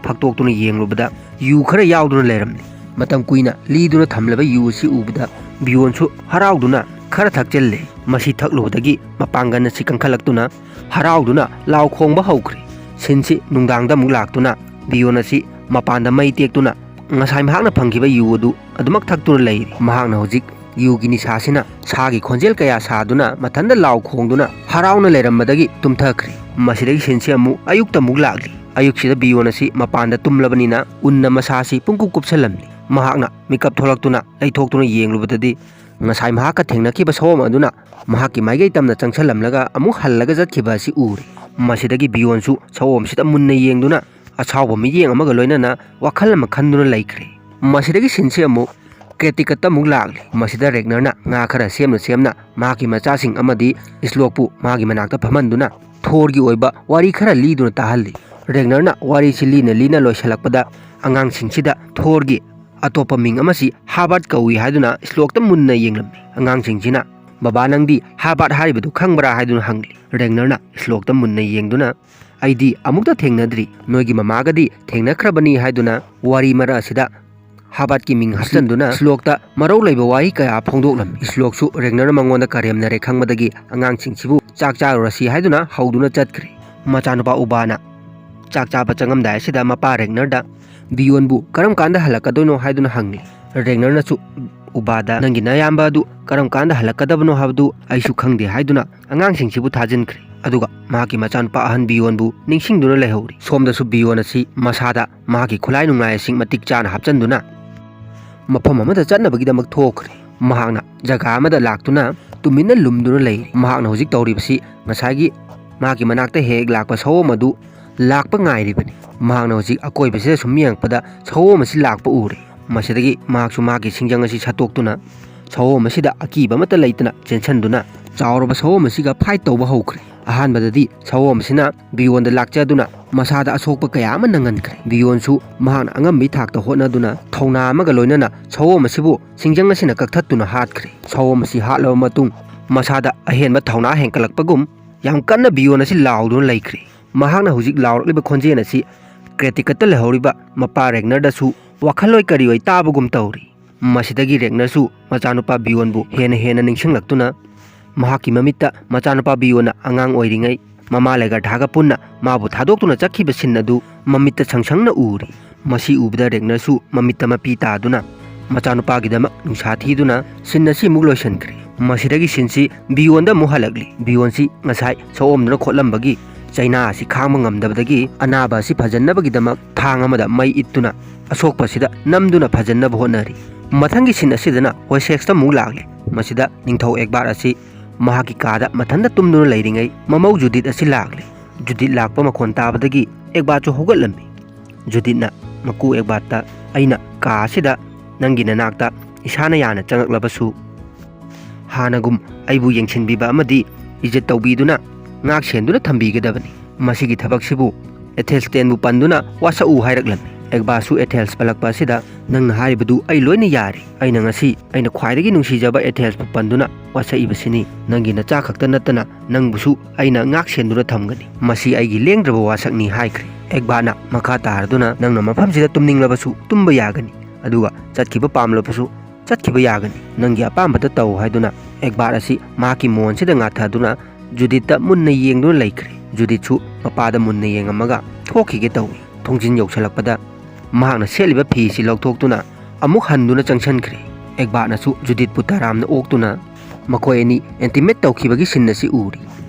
ꯐꯛꯇꯣꯛꯇꯨꯅ ꯌꯦꯡꯂꯨꯕꯗ ꯌꯨ ꯈꯔ ꯌꯥꯎꯗꯨꯅ ꯂꯩꯔꯝꯂꯦ꯫ ꯃꯇꯝ ꯀꯨꯏꯅ ꯂꯤꯗꯨꯅ ꯊꯝꯂꯕ ꯌꯨ ꯑꯁꯤ ꯎꯕꯗ ꯕꯤꯌꯣꯟꯁꯨ ꯍꯔꯥꯎꯗꯨꯅ ꯈꯔ ꯊꯛꯆꯤꯜꯂꯦ꯫ ꯃꯁꯤ ꯊꯛꯂꯨꯕꯗꯒꯤ ꯃꯄꯥꯡꯒꯜ ꯑꯁꯤ ꯀꯟꯈꯠꯂꯛꯇꯨꯅ ꯍꯔꯥꯎꯗꯨꯅ ꯂꯥꯎ ꯈꯣꯡꯕ ꯍꯧꯈ꯭ꯔꯦ꯫ ꯁꯤꯟꯁꯤ ꯅꯨꯡꯗꯥꯡꯗ ꯑꯃꯨꯛ ꯂꯥꯛꯇꯨꯅ ꯕꯤꯌꯣꯟ ꯑꯁꯤ ꯃꯄꯥꯟꯗ ꯃꯩ ꯇꯦꯛꯇꯨꯅ ꯉꯁꯥꯏ ꯃꯍꯥꯛꯅ ꯐꯪꯈꯤꯕ ꯌꯨ ꯑꯗꯨ ꯑꯗꯨꯃꯛ ꯊꯛꯇꯨꯅ ꯂꯩꯔꯤ꯫ ꯃꯍꯥꯛꯅ ꯍꯧꯖꯤꯛ ꯌꯨꯒꯤ ꯅꯤꯁꯥꯁꯤꯅ ꯁꯥꯒꯤ ꯈꯣꯟꯖꯦꯜ ꯀꯌꯥ ꯁꯥꯗꯨꯅ ꯃꯊꯟꯇ ꯂꯥꯎ ꯈꯣꯡꯗꯨꯅ ꯍꯔꯥꯎꯅ ꯂꯩꯔꯝꯕꯗꯒꯤ ꯇꯨꯝꯊꯈ꯭ꯔꯦ꯫ ꯃꯁꯤꯗꯒꯤ ꯁꯤꯟꯁꯤ ꯑꯃꯨꯛ ꯑꯌꯨꯛꯇ ꯑꯃꯨꯛ ꯂꯥꯛꯂꯤ꯫ ꯑꯌꯨꯛꯁꯤꯗ ꯕꯤꯌꯣꯟ ꯑꯁꯤ ꯃꯄꯥꯟꯗ ꯇꯨꯝꯂꯕꯅꯤꯅ ꯎꯟꯅ ꯃꯁꯥ ꯑꯁꯤ ꯄꯨꯡꯀꯨꯞ ꯀꯨꯞꯁꯜꯂꯝꯂꯤ꯫ ꯃꯍꯥꯛꯅ ꯃꯤꯀꯞ ꯊꯣꯛꯂꯛꯇꯨꯅ ꯂꯩꯊꯣꯛꯇꯨꯅ ꯌꯦꯡꯂꯨꯕꯗꯗꯤ ꯉꯁꯥꯏ ꯃꯍꯥꯛꯀ ꯊꯦꯡꯅꯈꯤꯕ ꯁꯑꯣꯝ ꯑꯗꯨꯅ ꯃꯍꯥꯛꯀꯤ ꯃꯥꯏꯀꯩ ꯇꯝꯅ ꯆꯪꯁꯜꯂꯝꯂꯒ ꯑꯃꯨꯛ ꯍꯜꯂꯒ ꯆꯠꯈꯤꯕ ꯑꯁꯤ ꯎꯔꯦ꯫ ꯃꯁꯤꯗꯒꯤ ꯕꯤꯌꯣꯟꯁꯨ ꯁꯑꯣꯝꯁꯤꯗ ꯃꯨꯟꯅ ꯌꯦꯡꯗꯨꯅ ꯑꯁꯥꯎꯕ ꯃꯤꯠꯌꯦꯡ ꯑꯃꯒ ꯂꯣꯏꯅꯅ ꯋꯥꯈꯜ ꯑꯃ ꯈꯟꯗꯨꯅ ꯂꯩꯈ꯭ꯔꯦ꯫ ꯃꯁꯤꯗꯒꯤ ꯁꯤꯟꯁꯤ ꯑꯃꯨꯛ ꯀ꯭ꯔꯦꯇꯤꯀꯠꯇ ꯑꯃꯨꯛ ꯂꯥꯛꯂꯤ꯫ ꯃꯁꯤꯗ ꯔꯦꯒꯅꯔꯅ ꯉꯥ ꯈꯔ ꯁꯦꯝꯅ ꯁꯦꯝꯅ ꯃꯍꯥꯛꯀꯤ ꯃꯆꯥꯁꯤꯡ ꯑꯃꯗꯤ ꯁ꯭ꯂꯣꯛꯄꯨ ꯃꯥꯒꯤ ꯃꯅꯥꯛꯇ ꯐꯝꯍꯟꯗꯨꯅ ꯊꯣꯔꯒꯤ ꯑꯣꯏꯕ ꯋꯥꯔꯤ ꯈꯔ ꯂꯤꯗꯨꯅ ꯇꯥꯍꯜꯂꯤ꯫ ꯔꯦꯒꯅꯔꯅ ꯋꯥꯔꯤꯁꯤ ꯂꯤꯅ ꯂꯤꯅ ꯂꯣꯏꯁꯤꯜꯂꯛꯄꯗ ꯑꯉꯥꯡꯁꯤꯡꯁꯤꯗ ꯊꯣꯔꯒꯤ ꯑꯇꯣꯞꯄ ꯃꯤꯡ ꯑꯃꯁꯤ ꯍꯥꯕꯥꯔꯠ ꯀꯧꯏ ꯍꯥꯏꯗꯨꯅ ꯁ꯭ꯂꯣꯛꯇ ꯃꯨꯟꯅ ꯌꯦꯡꯂꯝꯃꯤ꯫ ꯑꯉꯥꯡꯁꯤꯡꯁꯤꯅ, "ꯕꯕꯥ, ꯅꯪꯗꯤ ꯍꯥꯕꯥꯔꯠ ꯍꯥꯏꯔꯤꯕꯗꯨ ꯈꯪꯕ꯭ꯔꯥ?" ꯍꯥꯏꯗꯨꯅ ꯍꯪꯂꯤ꯫ ꯔꯦꯒꯅꯔꯅ ꯁ꯭ꯂꯣꯛꯇ ꯃꯨꯟꯅ ꯌꯦꯡꯗꯨꯅ, "ꯑꯩꯗꯤ ꯑꯃꯨꯛꯇ ꯊꯦꯡꯅꯗ꯭ꯔꯤ, ꯅꯣꯏꯒꯤ ꯃꯃꯥꯒꯗꯤ ꯊꯦꯡꯅꯈ꯭ꯔꯕꯅꯤ" ꯍꯥꯏꯗꯨꯅ ꯋꯥꯔꯤ ꯃꯔꯛ ꯑꯁꯤꯗ ꯍꯥꯕꯥꯔꯠꯀꯤ ꯃꯤꯡ ꯍꯥꯞꯆꯤꯟꯗꯨꯅ ꯁ꯭ꯂꯣꯛꯇ ꯃꯔꯧ ꯂꯩꯕ ꯋꯥꯍꯩ ꯀꯌꯥ ꯐꯣꯡꯗꯣꯛꯂꯝꯃꯤ꯫ ꯁ꯭ꯂꯣꯛꯁꯨ ꯔꯦꯒꯅꯔ ꯃꯉꯣꯟꯗ ꯀꯔꯦꯝꯅꯔꯦ ꯈꯪꯕꯗꯒꯤ ꯑꯉꯥꯡꯁꯤꯡꯁꯤꯕꯨ ꯆꯥꯛ ꯆꯥꯔꯨꯔꯁꯤ ꯍꯥꯏꯗꯨꯅ ꯍꯧꯗꯨꯅ ꯆꯠꯈ꯭ꯔꯦ꯫ ꯃꯆꯥꯅꯨꯄꯥ ꯎꯕꯥꯅ ꯆꯥꯛ ꯆꯥꯕ ꯆꯪꯉꯝꯗꯥꯏ ꯑꯁꯤꯗ ꯃꯄꯥ ꯔꯦꯒꯅꯔꯗ ꯕꯤꯌꯣꯟꯕꯨ ꯀꯔꯝ ꯀꯥꯟꯗ ꯍꯜꯂꯛꯀꯗꯣꯏꯅꯣ ꯍꯥꯏꯗꯨꯅ ꯍꯪꯂꯤ꯫ ꯔꯦꯒꯅꯔꯅꯁꯨ ꯎꯕꯥꯗ, "ꯅꯪꯒꯤ ꯅꯌꯥꯝꯕ ꯑꯗꯨ ꯀꯔꯝ ꯀꯥꯟꯗ ꯍꯜꯂꯛꯀꯗꯕꯅꯣ ꯍꯥꯏꯕꯗꯨ ꯑꯩꯁꯨ ꯈꯪꯗꯦ" ꯍꯥꯏꯗꯨꯅ ꯑꯉꯥꯡꯁꯤꯡꯁꯤꯕꯨ ꯊꯥꯖꯤꯟꯈ꯭ꯔꯦ꯫ ꯑꯗꯨꯒ ꯃꯍꯥꯛꯀꯤ ꯃꯆꯥꯅꯨꯄꯥ ꯑꯍꯟ ꯕꯤꯌꯣꯟꯕꯨ ꯅꯤꯡꯁꯤꯡꯗꯨꯅ ꯂꯩꯍꯧꯔꯤ꯫ ꯁꯣꯝꯗꯁꯨ ꯕꯤꯌꯣꯟ ꯑꯁꯤ ꯃꯁꯥꯗ ꯃꯍꯥꯛꯀꯤ ꯈꯨꯠꯂꯥꯏ ꯅꯨꯡꯂꯥꯏꯁꯤꯡ ꯃꯇꯤꯛ ꯆꯥꯅ ꯍꯥꯞꯆꯤꯟꯗꯨꯅ ꯃꯐꯝ ꯑꯃꯗ ꯆꯠꯅꯕꯒꯤꯗꯃꯛ ꯊꯣꯛꯈ꯭ꯔꯦ꯫ ꯃꯍꯥꯛꯅ ꯖꯒꯥ ꯑꯃꯗ ꯂꯥꯛꯇꯨꯅ ꯇꯨꯃꯤꯟꯅ ꯂꯨꯝꯗꯨꯅ ꯂꯩꯔꯤ꯫ ꯃꯍꯥꯛꯅ ꯍꯧꯖꯤꯛ ꯇꯧꯔꯤꯕꯁꯤ ꯉꯁꯥꯏꯒꯤ ꯃꯍꯥꯛꯀꯤ ꯃꯅꯥꯛꯇ ꯍꯦꯛ ꯍꯦꯛ ꯂꯥꯛꯄ ꯁꯑꯣꯝ ꯑꯗꯨ ꯂꯥꯛꯄ ꯉꯥꯏꯔꯤꯕꯅꯤ꯫ ꯃꯍꯥꯛꯅ ꯍꯧꯖꯤꯛ ꯑꯀꯣꯏꯕꯁꯤꯗ ꯁꯨꯝ ꯌꯦꯡꯉꯛꯄꯗ ꯁꯑꯣꯝ ꯑꯁꯤ ꯂꯥꯛꯄ ꯎꯔꯦ꯫ ꯃꯁꯤꯗꯒꯤ ꯃꯍꯥꯛꯁꯨ ꯃꯍꯥꯛꯀꯤ ꯁꯤꯡꯖꯪ ꯑꯁꯤ ꯁꯠꯇꯣꯛꯇꯨꯅ ꯁꯑꯣꯝ ꯑꯁꯤꯗ ꯑꯀꯤꯕ ꯑꯃꯠꯇ ꯂꯩꯇꯅ ꯆꯦꯟꯁꯤꯟꯗꯨꯅ ꯆꯥꯎꯔꯕ ꯁꯑꯣꯝ ꯑꯁꯤꯒ fight ꯇꯧꯕ ꯍꯧꯈ꯭ꯔꯦ꯫ ꯑꯍꯥꯟꯕꯗꯗꯤ ꯁꯑꯣꯝ ꯑꯁꯤꯅ ꯕꯤꯌꯣꯟꯗ ꯂꯥꯛꯆꯗꯨꯅ ꯃꯁꯥꯗ ꯑꯁꯣꯛꯄ ꯀꯌꯥ ꯑꯃ ꯅꯪꯍꯟꯈ꯭ꯔꯦ꯫ ꯕꯤꯌꯣꯟꯁꯨ ꯃꯍꯥꯛꯅ ꯑꯉꯝꯕꯤ ꯊꯥꯛꯇ ꯍꯣꯠꯅꯗꯨꯅ ꯊꯧꯅꯥ ꯑꯃꯒ ꯂꯣꯏꯅꯅ ꯁꯑꯣꯝ ꯑꯁꯤꯕꯨ ꯁꯤꯡꯖꯪ ꯑꯁꯤꯅ ꯀꯛꯊꯠꯇꯨꯅ ꯍꯥꯠꯈ꯭ꯔꯦ꯫ ꯁꯑꯣꯝ ꯑꯁꯤ ꯍꯥꯠꯂꯕ ꯃꯇꯨꯡ ꯃꯁꯥꯗ ꯑꯍꯦꯟꯕ ꯊꯧꯅꯥ ꯍꯦꯟꯀꯠꯂꯛꯄꯒꯨꯝ ꯌꯥꯝ ꯀꯟꯅ ꯕꯤꯌꯣꯟ ꯑꯁꯤ ꯂꯥꯎꯗꯨꯅ ꯂꯩꯈ꯭ꯔꯦ꯫ ꯃꯍꯥꯛꯅ ꯍꯧꯖꯤꯛ ꯂꯥꯎꯔꯛꯂꯤꯕ ꯈꯣꯟꯖꯦꯜ ꯑꯁꯤ ꯀ꯭ꯔꯦꯇꯤꯀꯠꯇ ꯂꯩꯍꯧꯔꯤꯕ ꯃꯄꯥ ꯔꯦꯒꯅꯔꯗꯁꯨ ꯋꯥꯈꯜꯂꯣꯏ ꯀꯔꯤꯑꯣꯏ ꯇꯥꯕꯒꯨꯝ ꯇꯧꯔꯤ꯫ ꯃꯁꯤꯗꯒꯤ ꯔꯦꯒꯅꯔꯁꯨ ꯃꯆꯥꯅꯨꯄꯥ ꯕꯤꯌꯣꯟꯕꯨ ꯍꯦꯟꯅ ꯍꯦꯟꯅ ꯅꯤꯡꯁꯤꯡꯂꯛꯇꯨꯅ ꯃꯍꯥꯛꯀꯤ ꯃꯃꯤꯠꯇ ꯃꯆꯥꯅꯨꯄꯥ ꯕꯤꯌꯣꯟꯅ ꯑꯉꯥꯡ ꯑꯣꯏꯔꯤꯉꯩ ꯃꯃꯥ ꯂꯦꯒꯔꯊꯥꯒ ꯄꯨꯟꯅ ꯃꯥꯕꯨ ꯊꯥꯗꯣꯛꯇꯨꯅ ꯆꯠꯈꯤꯕ ꯁꯤꯟ ꯑꯗꯨ ꯃꯃꯤꯠꯇ ꯁꯪ ꯁꯪꯅ ꯎꯔꯤ꯫ ꯃꯁꯤ ꯎꯕꯗ ꯔꯦꯒꯅꯔꯁꯨ ꯃꯃꯤꯠꯇ ꯃꯄꯤ ꯇꯥꯗꯨꯅ ꯃꯆꯥꯅꯨꯄꯥꯒꯤꯗꯃꯛ ꯅꯨꯡꯁꯥ ꯊꯤꯗꯨꯅ ꯁꯤꯟ ꯑꯁꯤ ꯑꯃꯨꯛ ꯂꯣꯏꯁꯤꯟꯈ꯭ꯔꯦ꯫ ꯃꯁꯤꯗꯒꯤ ꯁꯤꯟꯁꯤ ꯕꯤꯌꯣꯟꯗ ꯑꯃꯨꯛ ꯍꯜꯂꯛꯂꯤ꯫ ꯕꯤꯌꯣꯟꯁꯤ ꯉꯁꯥꯏ ꯁꯑꯣꯝꯗꯨꯅ ꯈꯣꯠꯂꯝꯕꯒꯤ ꯆꯩꯅꯥ ꯑꯁꯤ ꯈꯥꯡꯕ ꯉꯝꯗꯕꯗꯒꯤ ꯑꯅꯥꯕ ꯑꯁꯤ ꯐꯖꯅꯕꯒꯤꯗꯃꯛ ꯊꯥꯡ ꯑꯃꯗ ꯃꯩ ꯏꯠꯇꯨꯅ ꯑꯁꯣꯛꯄꯁꯤꯗ ꯅꯝꯗꯨꯅ ꯐꯖꯅꯕ ꯍꯣꯠꯅꯔꯤ꯫ ꯃꯊꯪꯒꯤ ꯁꯤꯟ ꯑꯁꯤꯗꯅ ꯍꯣꯏꯁꯦꯛꯁꯇ ꯑꯃꯨꯛ ꯂꯥꯛꯂꯤ꯫ ꯃꯁꯤꯗ ꯅꯤꯡꯊꯧ ꯑꯦꯛꯕꯥꯔ ꯑꯁꯤ ꯃꯍꯥꯛꯀꯤ ꯀꯥꯗ ꯃꯊꯟꯇ ꯇꯨꯝꯗꯨꯅ ꯂꯩꯔꯤꯉꯩ ꯃꯃꯧ ꯖꯨꯗꯤꯠ ꯑꯁꯤ ꯂꯥꯛꯂꯤ꯫ ꯖꯨꯗꯤꯠ ꯂꯥꯛꯄ ꯃꯈꯣꯟ ꯇꯥꯕꯗꯒꯤ ꯑꯦꯛꯕꯥꯔꯁꯨ ꯍꯧꯒꯠꯂꯝꯃꯤ꯫ ꯖꯨꯗꯤꯠꯅ ꯃꯀꯨ ꯑꯦꯛꯕꯥꯔꯇ, "ꯑꯩꯅ ꯀꯥ ꯑꯁꯤꯗ ꯅꯪꯒꯤ ꯅꯅꯥꯛꯇ ꯏꯁꯥꯅ ꯌꯥꯅ ꯆꯪꯂꯛꯂꯕꯁꯨ ꯍꯥꯟꯅꯒꯨꯝ ꯑꯩꯕꯨ ꯌꯦꯡꯁꯤꯟꯕꯤꯕ ꯑꯃꯗꯤ ꯏꯖꯠ ꯇꯧꯕꯤꯗꯨꯅ ꯉꯥꯛ ꯁꯦꯟꯗꯨꯅ ꯊꯝꯕꯤꯒꯗꯕꯅꯤ꯫ ꯃꯁꯤꯒꯤ ꯊꯕꯛꯁꯤꯕꯨ ꯑꯦꯊꯦꯜꯁꯇꯦꯟꯕꯨ ꯄꯟꯗꯨꯅ ꯋꯥꯁꯛꯎ" ꯍꯥꯏꯔꯛꯂꯝꯃꯤ꯫ ꯑꯦꯛꯕꯥꯔꯁꯨ ꯑꯦꯊꯦꯜꯁ ꯄꯜꯂꯛꯄ ꯑꯁꯤꯗ, "ꯅꯪꯅ ꯍꯥꯏꯔꯤꯕꯗꯨ ꯑꯩ ꯂꯣꯏꯅ ꯌꯥꯔꯤ꯫ ꯑꯩꯅ ꯉꯁꯤ ꯑꯩꯅ ꯈ꯭ꯋꯥꯏꯗꯒꯤ ꯅꯨꯡꯁꯤꯖꯕ ꯑꯦꯊꯦꯜꯁꯄꯨ ꯄꯟꯗꯨꯅ ꯋꯥꯁꯛꯏꯕꯁꯤꯅꯤ꯫ ꯅꯪꯒꯤ ꯅꯆꯥ ꯈꯛꯇ ꯅꯠꯇꯅ ꯅꯪꯕꯨꯁꯨ ꯑꯩꯅ ꯉꯥꯛ ꯁꯦꯟꯗꯨꯅ ꯊꯝꯒꯅꯤ꯫ ꯃꯁꯤ ꯑꯩꯒꯤ ꯂꯦꯡꯗ꯭ꯔꯕ ꯋꯥꯁꯛꯅꯤ" ꯍꯥꯏꯈ꯭ꯔꯦ꯫ ꯑꯦꯛꯕꯥꯔꯅ ꯃꯈꯥ ꯇꯥꯔꯗꯨꯅ, "ꯅꯪꯅ ꯃꯐꯝꯁꯤꯗ ꯇꯨꯝꯅꯤꯡꯂꯕꯁꯨ ꯇꯨꯝꯕ ꯌꯥꯒꯅꯤ, ꯑꯗꯨꯒ ꯆꯠꯈꯤꯕ ꯄꯥꯝꯂꯕꯁꯨ ꯆꯠꯈꯤꯕ ꯌꯥꯒꯅꯤ꯫ ꯅꯪꯒꯤ ꯑꯄꯥꯝꯕꯇ ꯇꯧ" ꯍꯥꯏꯗꯨꯅ ꯑꯦꯛꯕꯥꯔ ꯑꯁꯤ ꯃꯍꯥꯛꯀꯤ ꯃꯣꯟꯁꯤꯗ ꯉꯥꯊꯗꯨꯅ ꯖꯨꯗꯤꯠꯇ ꯃꯨꯟꯅ ꯌꯦꯡꯗꯨꯅ ꯂꯩꯈ꯭ꯔꯦ꯫ ꯖꯨꯗꯤꯠꯁꯨ ꯃꯄꯥꯗ ꯃꯨꯟꯅ ꯌꯦꯡꯉꯝꯃꯒ ꯊꯣꯛꯈꯤꯒꯦ ꯇꯧꯏ꯫ ꯊꯣꯡꯖꯤꯟ ꯌꯧꯁꯤꯜꯂꯛꯄꯗ ꯃꯍꯥꯛꯅ ꯁꯦꯠꯂꯤꯕ ꯐꯤ ꯑꯁꯤ ꯂꯧꯊꯣꯛꯇꯨꯅ ꯑꯃꯨꯛ ꯍꯟꯗꯨꯅ ꯆꯪꯁꯤꯟꯈ꯭ꯔꯦ꯫ ꯑꯦꯛꯕꯥꯔꯅꯁꯨ ꯖꯨꯗꯤꯠꯄꯨ ꯇꯔꯥꯝꯅ ꯑꯣꯛꯇꯨꯅ ꯃꯈꯣꯏ ꯑꯅꯤ intimate ꯇꯧꯈꯤꯕꯒꯤ ꯁꯤꯟ ꯑꯁꯤ ꯎꯔꯤ꯫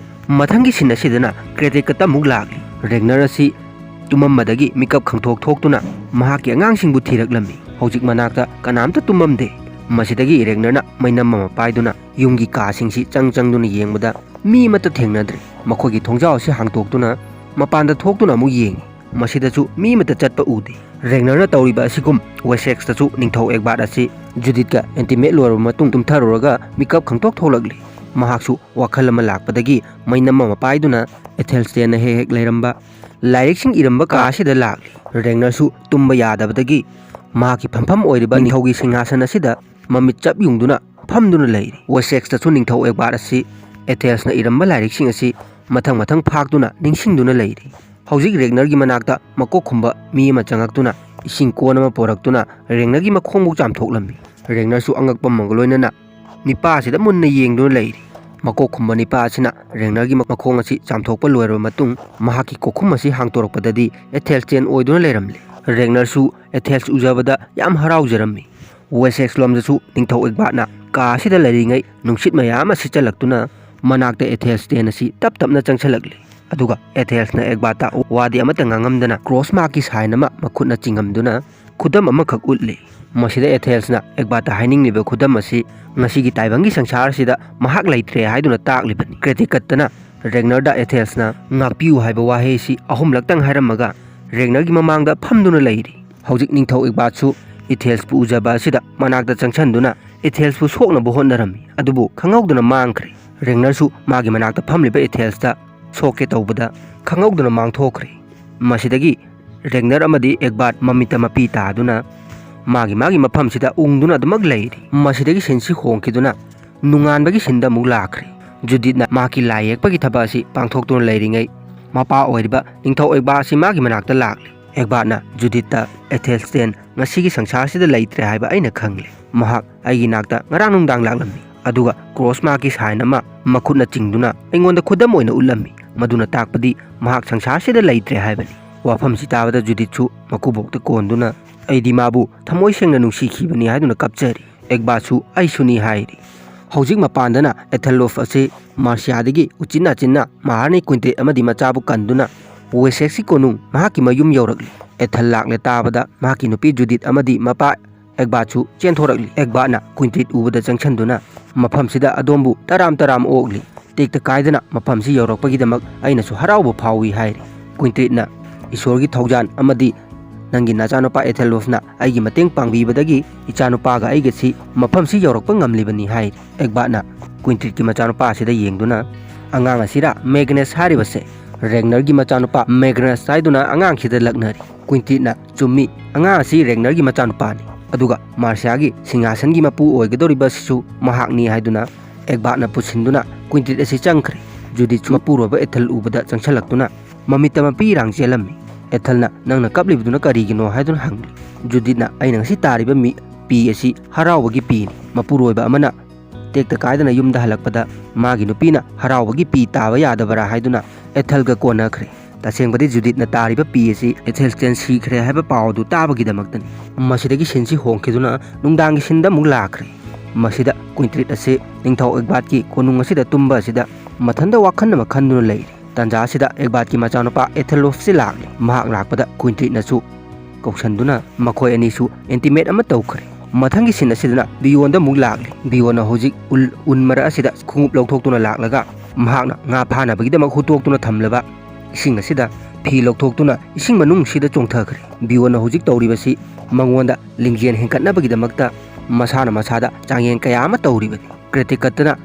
ꯃꯊꯪꯒꯤ ꯁꯤꯟ ꯑꯁꯤꯗꯅ ꯀ꯭ꯔꯦꯇꯦꯛꯀꯠꯇ ꯑꯃꯨꯛ ꯂꯥꯛꯂꯤ꯫ ꯔꯦꯒꯅꯔ ꯑꯁꯤ ꯇꯨꯝꯃꯝꯕꯗꯒꯤ ꯃꯤꯀꯞ ꯈꯪꯊꯣꯛ ꯊꯣꯛꯇꯨꯅ ꯃꯍꯥꯛꯀꯤ ꯑꯉꯥꯡꯁꯤꯡꯕꯨ ꯊꯤꯔꯛꯂꯝꯃꯤ꯫ ꯍꯧꯖꯤꯛ ꯃꯅꯥꯛꯇ ꯀꯅꯥꯝꯇ ꯇꯨꯝꯃꯝꯗꯦ꯫ ꯃꯁꯤꯗꯒꯤ ꯔꯦꯒꯅꯔꯅ ꯃꯩꯅꯝ ꯑꯃ ꯄꯥꯏꯗꯨꯅ ꯌꯨꯝꯒꯤ ꯀꯥꯁꯤꯡꯁꯤ ꯆꯪ ꯆꯪꯗꯨꯅ ꯌꯦꯡꯕꯗ ꯃꯤ ꯑꯃꯠꯇ ꯊꯦꯡꯅꯗ꯭ꯔꯦ꯫ ꯃꯈꯣꯏꯒꯤ ꯊꯣꯡꯖꯥꯎ ꯑꯁꯤ ꯍꯥꯡꯇꯣꯛꯇꯨꯅ ꯃꯄꯥꯟꯗ ꯊꯣꯛꯇꯨꯅ ꯑꯃꯨꯛ ꯌꯦꯡꯉꯤ꯫ ꯃꯁꯤꯗꯁꯨ ꯃꯤ ꯑꯃꯠꯇ ꯆꯠꯄ ꯎꯗꯦ꯫ ꯔꯦꯒꯅꯔꯅ ꯇꯧꯔꯤꯕ ꯑꯁꯤꯒꯨꯝ ꯋꯦꯁꯦꯛꯁꯇꯁꯨ ꯅꯤꯡꯊꯧ ꯑꯦꯒꯕꯥꯔꯠ ꯑꯁꯤ ꯖꯨꯗꯤꯠꯀ ꯑꯦꯟꯇꯤꯃꯦꯠ ꯂꯣꯏꯔꯕ ꯃꯇꯨꯡ ꯇꯨꯝꯊꯔꯨꯔꯒ ꯃꯤꯀꯞ ꯈꯪꯊꯣꯛ ꯊꯣꯛꯂꯛꯂꯤ꯫ ꯃꯍꯥꯛꯁꯨ ꯋꯥꯈꯜ ꯑꯃ ꯂꯥꯛꯄꯗꯒꯤ ꯃꯩꯅꯝ ꯑꯃ ꯄꯥꯏꯗꯨꯅ ꯑꯦꯊꯦꯜꯁꯇꯦꯟꯅ ꯍꯦꯛ ꯍꯦꯛ ꯂꯩꯔꯝꯕ ꯂꯥꯏꯔꯤꯛꯁꯤꯡ ꯏꯔꯝꯕ ꯀꯥ ꯑꯁꯤꯗ ꯂꯥꯛꯂꯤ꯫ ꯔꯦꯒꯅꯔꯁꯨ ꯇꯨꯝꯕ ꯌꯥꯗꯕꯗꯒꯤ ꯃꯍꯥꯛꯀꯤ ꯐꯝꯐꯝ ꯑꯣꯏꯔꯤꯕ ꯅꯤꯡꯊꯧꯒꯤ ꯁꯤꯡꯍꯥꯁꯟ ꯑꯁꯤꯗ ꯃꯃꯤꯠ ꯆꯞ ꯌꯨꯡꯗꯨꯅ ꯐꯝꯗꯨꯅ ꯂꯩꯔꯤ꯫ ꯋꯦꯁꯦꯛꯁꯇꯁꯨ ꯅꯤꯡꯊꯧ ꯑꯦꯒꯕꯥꯔꯠ ꯑꯁꯤ ꯑꯦꯊꯦꯜꯁꯅ ꯏꯔꯝꯕ ꯂꯥꯏꯔꯤꯛꯁꯤꯡ ꯑꯁꯤ ꯃꯊꯪ ꯃꯊꯪ ꯐꯥꯛꯇꯨꯅ ꯅꯤꯡꯁꯤꯡꯗꯨꯅ ꯂꯩꯔꯤ꯫ ꯍꯧꯖꯤꯛ ꯔꯦꯒꯅꯔꯒꯤ ꯃꯅꯥꯛꯇ ꯃꯀꯣꯛ ꯈꯨꯝꯕ ꯃꯤ ꯑꯃ ꯆꯪꯉꯛꯇꯨꯅ ꯏꯁꯤꯡ ꯀꯣꯟ ꯑꯃ ꯄꯣꯔꯛꯇꯨꯅ ꯔꯦꯒꯅꯔꯒꯤ ꯃꯈꯣꯡꯕꯨ ꯆꯥꯝꯊꯣꯛꯂꯝꯃꯤ꯫ ꯔꯦꯒꯅꯔꯁꯨ ꯑꯉꯛꯄ ꯑꯃꯒ ꯂꯣꯏꯅꯅ ꯅꯤꯄꯥ ꯑꯁꯤꯗ ꯃꯨꯟꯅ ꯌꯦꯡꯗꯨꯅ ꯂꯩꯔꯤ꯫ ꯃꯀꯣꯛ ꯈꯨꯝꯕ ꯅꯤꯄꯥ ꯑꯁꯤꯅ ꯔꯦꯒꯅꯔꯒꯤ ꯃꯈꯣꯡ ꯑꯁꯤ ꯆꯥꯝꯊꯣꯛꯄ ꯂꯣꯏꯔꯕ ꯃꯇꯨꯡ ꯃꯍꯥꯛꯀꯤ ꯀꯣꯛꯈꯨꯝ ꯑꯁꯤ ꯍꯥꯡꯗꯣꯔꯛꯄꯗꯗꯤ ꯑꯦꯊꯦꯜꯁꯇꯦꯟ ꯑꯣꯏꯗꯨꯅ ꯂꯩꯔꯝꯂꯦ꯫ ꯔꯦꯒꯅꯔꯁꯨ ꯑꯦꯊꯦꯜꯁ ꯎꯖꯕꯗ ꯌꯥꯝ ꯍꯔꯥꯎꯖꯔꯝꯃꯤ꯫ ꯋꯦꯁꯦꯛꯁ ꯂꯣꯝꯗꯁꯨ ꯅꯤꯡꯊꯧ ꯑꯦꯒꯕꯥꯔꯠꯅ ꯀꯥ ꯑꯁꯤꯗ ꯂꯩꯔꯤꯉꯩ ꯅꯨꯡꯁꯤꯠ ꯃꯌꯥꯝ ꯑꯃ ꯁꯤꯠꯆꯜꯂꯛꯇꯨꯅ ꯃꯅꯥꯛꯇ ꯑꯦꯊꯦꯜꯁꯇꯦꯟ ꯑꯁꯤ ꯇꯞ ꯇꯞꯅ ꯆꯪꯁꯤꯜꯂꯛꯂꯤ꯫ ꯑꯗꯨꯒ ꯑꯦꯊꯦꯜꯁꯅ ꯑꯦꯒꯕꯥꯔꯠꯇ ꯋꯥꯗꯤ ꯑꯃꯠꯇ ꯉꯥꯡꯉꯝꯗꯅ ꯀ꯭ꯔꯣꯁ ꯃꯥꯔꯛꯀꯤ ꯁꯥꯏꯟ ꯑꯃ ꯃꯈꯨꯠꯅ ꯆꯤꯡꯉꯝꯗꯨꯅ ꯈꯨꯗꯝ ꯑꯃꯈꯛ ꯎꯠꯂꯤ꯫ ꯃꯁꯤꯗ ꯑꯦꯊꯦꯜꯁꯅ ꯑꯦꯒꯕꯥꯔꯠꯇ ꯍꯥꯏꯅꯤꯡꯂꯤꯕ ꯈꯨꯗꯝ ꯑꯁꯤ ꯉꯁꯤꯒꯤ ꯇꯥꯏꯕꯪꯒꯤ ꯁꯪꯁꯥꯔ ꯑꯁꯤꯗ ꯃꯍꯥꯛ ꯂꯩꯇ꯭ꯔꯦ ꯍꯥꯏꯗꯨꯅ ꯇꯥꯛꯂꯤꯕꯅꯤ꯫ ꯀ꯭ꯔꯦꯇꯤꯀꯠꯇꯅ ꯔꯦꯒꯅꯔꯗ ꯑꯦꯊꯦꯜꯁꯅ "ꯉꯥꯛꯄꯤꯌꯨ" ꯍꯥꯏꯕ ꯋꯥꯍꯩ ꯑꯁꯤ ꯑꯍꯨꯝꯂꯛꯇꯪ ꯍꯥꯏꯔꯝꯃꯒ ꯔꯦꯒꯅꯔꯒꯤ ꯃꯃꯥꯡꯗ ꯐꯝꯗꯨꯅ ꯂꯩꯔꯤ꯫ ꯍꯧꯖꯤꯛ ꯅꯤꯡꯊꯧ ꯏꯒꯕꯥꯠꯁꯨ ꯏꯊꯦꯜꯁꯄꯨ ꯎꯖꯕ ꯑꯁꯤꯗ ꯃꯅꯥꯛꯇ ꯆꯪꯁꯤꯟꯗꯨꯅ ꯏꯊꯦꯜꯁꯄꯨ ꯁꯣꯛꯅꯕ ꯍꯣꯠꯅꯔꯝꯃꯤ, ꯑꯗꯨꯕꯨ ꯈꯪꯍꯧꯗꯅ ꯃꯥꯡꯈ꯭ꯔꯦ꯫ ꯔꯦꯒꯅꯔꯁꯨ ꯃꯥꯒꯤ ꯃꯅꯥꯛꯇ ꯐꯝꯂꯤꯕ ꯏꯊꯦꯜꯁꯇ ꯁꯣꯛꯀꯦ ꯇꯧꯕꯗ ꯈꯪꯍꯧꯗꯅ ꯃꯥꯡꯊꯣꯛꯈ꯭ꯔꯦ꯫ ꯃꯁꯤꯗꯒꯤ ꯔꯦꯒꯅꯔ ꯑꯃꯗꯤ ꯏꯒꯕꯥꯠ ꯃꯃꯤꯠꯇ ꯃꯄꯤ ꯇꯥꯗꯨꯅ ꯃꯥꯒꯤ ꯃꯥꯒꯤ ꯃꯐꯝꯁꯤꯗ ꯎꯪꯗꯨꯅ ꯑꯗꯨꯃꯛ ꯂꯩꯔꯤ꯫ ꯃꯁꯤꯗꯒꯤ ꯁꯤꯟꯁꯤ ꯍꯣꯡꯈꯤꯗꯨꯅ ꯅꯣꯡꯉꯥꯟꯕꯒꯤ ꯁꯤꯟꯗ ꯑꯃꯨꯛ ꯂꯥꯛꯈ꯭ꯔꯦ꯫ ꯖꯨꯗꯤꯠꯅ ꯃꯍꯥꯛꯀꯤ ꯂꯥꯏ ꯌꯦꯛꯄꯒꯤ ꯊꯕꯛ ꯑꯁꯤ ꯄꯥꯡꯊꯣꯛꯇꯨꯅ ꯂꯩꯔꯤꯉꯩ, ꯃꯄꯥ ꯑꯣꯏꯔꯤꯕ ꯅꯤꯡꯊꯧ ꯏꯒꯕꯥꯠ ꯑꯁꯤ ꯃꯥꯒꯤ ꯃꯅꯥꯛꯇ ꯂꯥꯛꯂꯦ꯫ ꯏꯒꯕꯥꯠꯅ ꯖꯨꯗꯤꯠꯇ "ꯑꯦꯊꯦꯜꯁꯇꯦꯟ ꯉꯁꯤꯒꯤ ꯁꯪꯁꯥꯔꯁꯤꯗ ꯂꯩꯇ꯭ꯔꯦ ꯍꯥꯏꯕ ꯑꯩꯅ ꯈꯪꯂꯦ꯫ ꯃꯍꯥꯛ ꯑꯩꯒꯤ ꯅꯥꯛꯇ ꯉꯔꯥꯡ ꯅꯨꯡꯗꯥꯡ ꯂꯥꯛꯂꯝꯃꯤ, ꯑꯗꯨꯒ ꯀ꯭ꯔꯣꯁ ꯃꯥꯔꯛꯀꯤ ꯁꯥꯏꯟ ꯑꯃ ꯃꯈꯨꯠꯅ ꯆꯤꯡꯗꯨꯅ ꯑꯩꯉꯣꯟꯗ ꯈꯨꯗꯝ ꯑꯣꯏꯅ ꯎꯠꯂꯝꯃꯤ꯫ ꯃꯗꯨꯅ ꯇꯥꯛꯄꯗꯤ ꯃꯍꯥꯛ ꯁꯪꯁꯥꯔꯁꯤꯗ ꯂꯩꯇ꯭ꯔꯦ ꯍꯥꯏꯕꯅꯤ"꯫ ꯋꯥꯐꯝꯁꯤ ꯇꯥꯕꯗ ꯖꯨꯗꯤꯠꯁꯨ ꯃꯀꯨꯕꯣꯛꯇ ꯀꯣꯟꯗꯨꯅ "ꯑꯩꯗꯤ ꯃꯥꯕꯨ ꯊꯃꯣꯏ ꯁꯦꯡꯅ ꯅꯨꯡꯁꯤꯈꯤꯕꯅꯤ" ꯍꯥꯏꯗꯨꯅ ꯀꯞꯆꯔꯤ꯫ ꯏꯒꯕꯥꯠꯁꯨ "ꯑꯩꯁꯨꯅꯤ" ꯍꯥꯏꯔꯤ꯫ ꯍꯧꯖꯤꯛ ꯃꯄꯥꯟꯗꯅ ꯑꯦꯊꯦꯜꯂꯣꯐ ꯑꯁꯤ ꯃꯥꯔꯁꯤꯌꯥꯗꯒꯤ ꯎꯆꯤꯟ ꯅꯥꯆꯤꯟꯅ ꯃꯍꯥꯔꯥꯅꯤ ꯀ꯭ꯋꯤꯟꯇꯦꯠ ꯑꯃꯗꯤ ꯃꯆꯥꯕꯨ ꯀꯟꯗꯨꯅ ꯋꯦꯁꯦꯛꯁꯀꯤ ꯀꯣꯅꯨꯡ ꯃꯍꯥꯛꯀꯤ ꯃꯌꯨꯝ ꯌꯧꯔꯛꯂꯤ꯫ ꯑꯦꯊꯦꯜ ꯂꯥꯛꯂꯦ ꯇꯥꯕꯗ ꯃꯍꯥꯛꯀꯤ ꯅꯨꯄꯤ ꯖꯨꯗꯤꯠ ꯑꯃꯗꯤ ꯃꯄꯥ ꯑꯦꯒꯕꯥꯠꯁꯨ ꯆꯦꯟꯊꯣꯔꯛꯂꯤ꯫ ꯑꯦꯒꯕꯥꯠꯅ ꯀ꯭ꯋꯤꯟꯇ꯭ꯔꯤꯠ ꯎꯕꯗ ꯆꯪꯁꯤꯟꯗꯨꯅ, "ꯃꯐꯝꯁꯤꯗ ꯑꯗꯣꯝꯕꯨ ꯇꯔꯥꯝ ꯇꯔꯥꯝ ꯑꯣꯛꯂꯤ꯫ ꯇꯦꯛꯇ ꯀꯥꯏꯗꯅ ꯃꯐꯝꯁꯤ ꯌꯧꯔꯛꯄꯒꯤꯗꯃꯛ ꯑꯩꯅꯁꯨ ꯍꯔꯥꯎꯕ ꯐꯥꯎꯏ" ꯍꯥꯏꯔꯤ꯫ ꯀ꯭ꯋꯤꯟꯇ꯭ꯔꯤꯠꯅ, "ꯏꯁꯣꯔꯒꯤ ꯊꯧꯖꯥꯟ ꯑꯃꯗꯤ ꯅꯪꯒꯤ ꯅꯆꯥꯅꯨꯄꯥ ꯑꯦꯊꯦꯜꯋꯨꯐꯅ ꯑꯩꯒꯤ ꯃꯇꯦꯡ ꯄꯥꯡꯕꯤꯕꯗꯒꯤ ꯏꯆꯥꯅꯨꯄꯥꯒ ꯑꯩꯒꯁꯤ ꯃꯐꯝꯁꯤ ꯌꯧꯔꯛꯄ ꯉꯝꯂꯤꯕꯅꯤ" ꯍꯥꯏꯔꯤ꯫ ꯑꯦꯒꯕꯥꯠꯅ ꯀ꯭ꯋꯤꯟꯇ꯭ꯔꯤꯠꯀꯤ ꯃꯆꯥꯅꯨꯄꯥ ꯑꯁꯤꯗ ꯌꯦꯡꯗꯨꯅ, "ꯑꯉꯥꯡ ꯑꯁꯤꯔꯥ ꯃꯦꯒꯅꯁ ꯍꯥꯏꯔꯤꯕꯁꯦ?" "ꯔꯦꯒꯅꯔꯒꯤ ꯃꯆꯥꯅꯨꯄꯥ ꯃꯦꯒꯅꯁ" ꯍꯥꯏꯗꯨꯅ ꯑꯉꯥꯡꯁꯤꯗ ꯂꯛꯅꯔꯤ꯫ ꯀ꯭ꯋꯤꯟꯇ꯭ꯔꯤꯠꯅ, "ꯆꯨꯝꯃꯤ, ꯑꯉꯥꯡ ꯑꯁꯤ ꯔꯦꯒꯅꯔꯒꯤ ꯃꯆꯥꯅꯨꯄꯥꯅꯤ꯫ ꯑꯗꯨꯒ ꯃꯥꯔꯁꯤꯌꯥꯒꯤ ꯁꯤꯡꯍꯥꯁꯟꯒꯤ ꯃꯄꯨ ꯑꯣꯏꯒꯗꯧꯔꯤꯕ ꯑꯁꯤꯁꯨ ꯃꯍꯥꯛꯅꯤ" ꯍꯥꯏꯗꯨꯅ ꯑꯦꯒꯕꯥꯠꯅ ꯄꯨꯁꯤꯟꯗꯨꯅ ꯀ꯭ꯋꯤꯟꯇ꯭ꯔꯤꯠ ꯑꯁꯤ ꯆꯪꯈ꯭ꯔꯦ꯫ ꯖꯨꯗꯤꯠꯁꯨ ꯃꯄꯨꯔꯣꯏꯕ ꯑꯦꯊꯦꯜ ꯎꯕꯗ ꯆꯪꯁꯤꯜꯂꯛꯇꯨꯅ ꯃꯃꯤꯠꯇ ꯃꯄꯤꯔꯥꯡ ꯆꯦꯜꯂꯝꯃꯤ꯫ ꯑꯦꯊꯦꯜꯅ, "ꯅꯪꯅ ꯀꯞꯂꯤꯕꯗꯨꯅ ꯀꯔꯤꯒꯤꯅꯣ?" ꯍꯥꯏꯗꯨꯅ ꯍꯪꯂꯤ꯫ ꯖꯨꯗꯤꯠꯅ, "ꯑꯩꯅ ꯉꯁꯤ ꯇꯥꯔꯤꯕ ꯃꯤ, ꯄꯤ ꯑꯁꯤ ꯍꯔꯥꯎꯕꯒꯤ ꯄꯤꯅꯤ꯫ ꯃꯄꯨꯔꯣꯏꯕ ꯑꯃꯅ ꯇꯦꯛꯇ ꯀꯥꯏꯗꯅ ꯌꯨꯝꯗ ꯍꯜꯂꯛꯄꯗ ꯃꯥꯒꯤ ꯅꯨꯄꯤꯅ ꯍꯔꯥꯎꯕꯒꯤ ꯄꯤ ꯇꯥꯕ ꯌꯥꯗꯕꯔꯥ?" ꯍꯥꯏꯗꯨꯅ ꯑꯦꯊꯦꯜꯒ ꯀꯣꯟꯅꯈ꯭ꯔꯦ꯫ ꯇꯁꯦꯡꯕꯗꯤ ꯖꯨꯗꯤꯠꯅ ꯇꯥꯔꯤꯕ ꯄꯤ ꯑꯁꯤ ꯑꯦꯊꯦꯜꯁ꯭ꯇꯦꯟ ꯁꯤꯈ꯭ꯔꯦ ꯍꯥꯏꯕ ꯄꯥꯎ ꯑꯗꯨ ꯇꯥꯕꯒꯤꯗꯃꯛꯇꯅꯤ꯫ ꯃꯁꯤꯗꯒꯤ ꯁꯤꯟꯁꯤ ꯍꯣꯡꯈꯤꯗꯨꯅ ꯅꯨꯡꯗꯥꯡꯒꯤ ꯁꯤꯟꯗ ꯑꯃꯨꯛ ꯂꯥꯛꯈ꯭ꯔꯦ꯫ ꯃꯁꯤꯗ ꯀ꯭ꯋꯤꯟꯇ꯭ꯔꯤꯠ ꯑꯁꯤ ꯅꯤꯡꯊꯧ ꯑꯦꯒꯕꯥꯠꯀꯤ ꯀꯣꯅꯨꯡ ꯑꯁꯤꯗ ꯇꯨꯝꯕ ꯑꯁꯤꯗ ꯃꯊꯟꯇ ꯋꯥꯈꯜ ꯑꯃ ꯈꯟꯗꯨꯅ ꯂꯩꯔꯤ꯫ ꯇꯥꯟꯖꯥ ꯑꯁꯤꯗ ꯑꯦꯒꯕꯥꯠꯀꯤ ꯃꯆꯥꯅꯨꯄꯥ ꯑꯦꯊꯦꯜꯋꯨꯐꯁꯤ ꯂꯥꯛꯂꯤ꯫ ꯃꯍꯥꯛ ꯂꯥꯛꯄꯗ ꯀ꯭ꯋꯤꯟꯇ꯭ꯔꯤꯠꯅꯁꯨ ꯀꯧꯁꯟꯗꯨꯅ ꯃꯈꯣꯏ ꯑꯅꯤꯁꯨ ꯏꯟꯇꯤꯃꯦꯠ ꯑꯃ ꯇꯧꯈ꯭ꯔꯦ꯫ ꯃꯊꯪꯒꯤ ꯁꯤꯟ ꯑꯁꯤꯗꯅ ꯕꯤꯌꯣꯟꯗ ꯑꯃꯨꯛ ꯂꯥꯛꯂꯤ꯫ ꯕꯤꯌꯣꯟꯅ ꯍꯧꯖꯤꯛ ꯎꯜ, ꯎꯟ ꯃꯔꯛ ꯑꯁꯤꯗ ꯈꯣꯡꯎꯞ ꯂꯧꯊꯣꯛꯇꯨꯅ ꯂꯥꯛꯂꯒ ꯃꯍꯥꯛꯅ ꯉꯥ ꯐꯥꯅꯕꯒꯤꯗꯃꯛ ꯍꯨꯠꯇꯣꯛꯇꯨꯅ ꯊꯝꯂꯕ ꯏꯁꯤꯡ ꯑꯁꯤꯗ ꯐꯤ ꯂꯧꯊꯣꯛꯇꯨꯅ ꯏꯁꯤꯡ ꯃꯅꯨꯡꯁꯤꯗ ꯆꯣꯡꯊꯈ꯭ꯔꯦ꯫ ꯕꯤꯌꯣꯟꯅ ꯍꯧꯖꯤꯛ ꯇꯧꯔꯤꯕꯁꯤ ꯃꯉꯣꯟꯗ ꯂꯤꯡꯖꯦꯜ ꯍꯦꯟꯒꯠꯅꯕꯒꯤꯗꯃꯛꯇ ꯃꯁꯥꯅ ꯃꯁꯥꯗ ꯆꯥꯡꯌꯦꯡ ꯀꯌꯥ ꯑꯃ ꯇꯧꯔꯤꯕꯅꯤ꯫ ꯀ꯭ꯔꯦꯇꯤꯀꯠꯇꯅ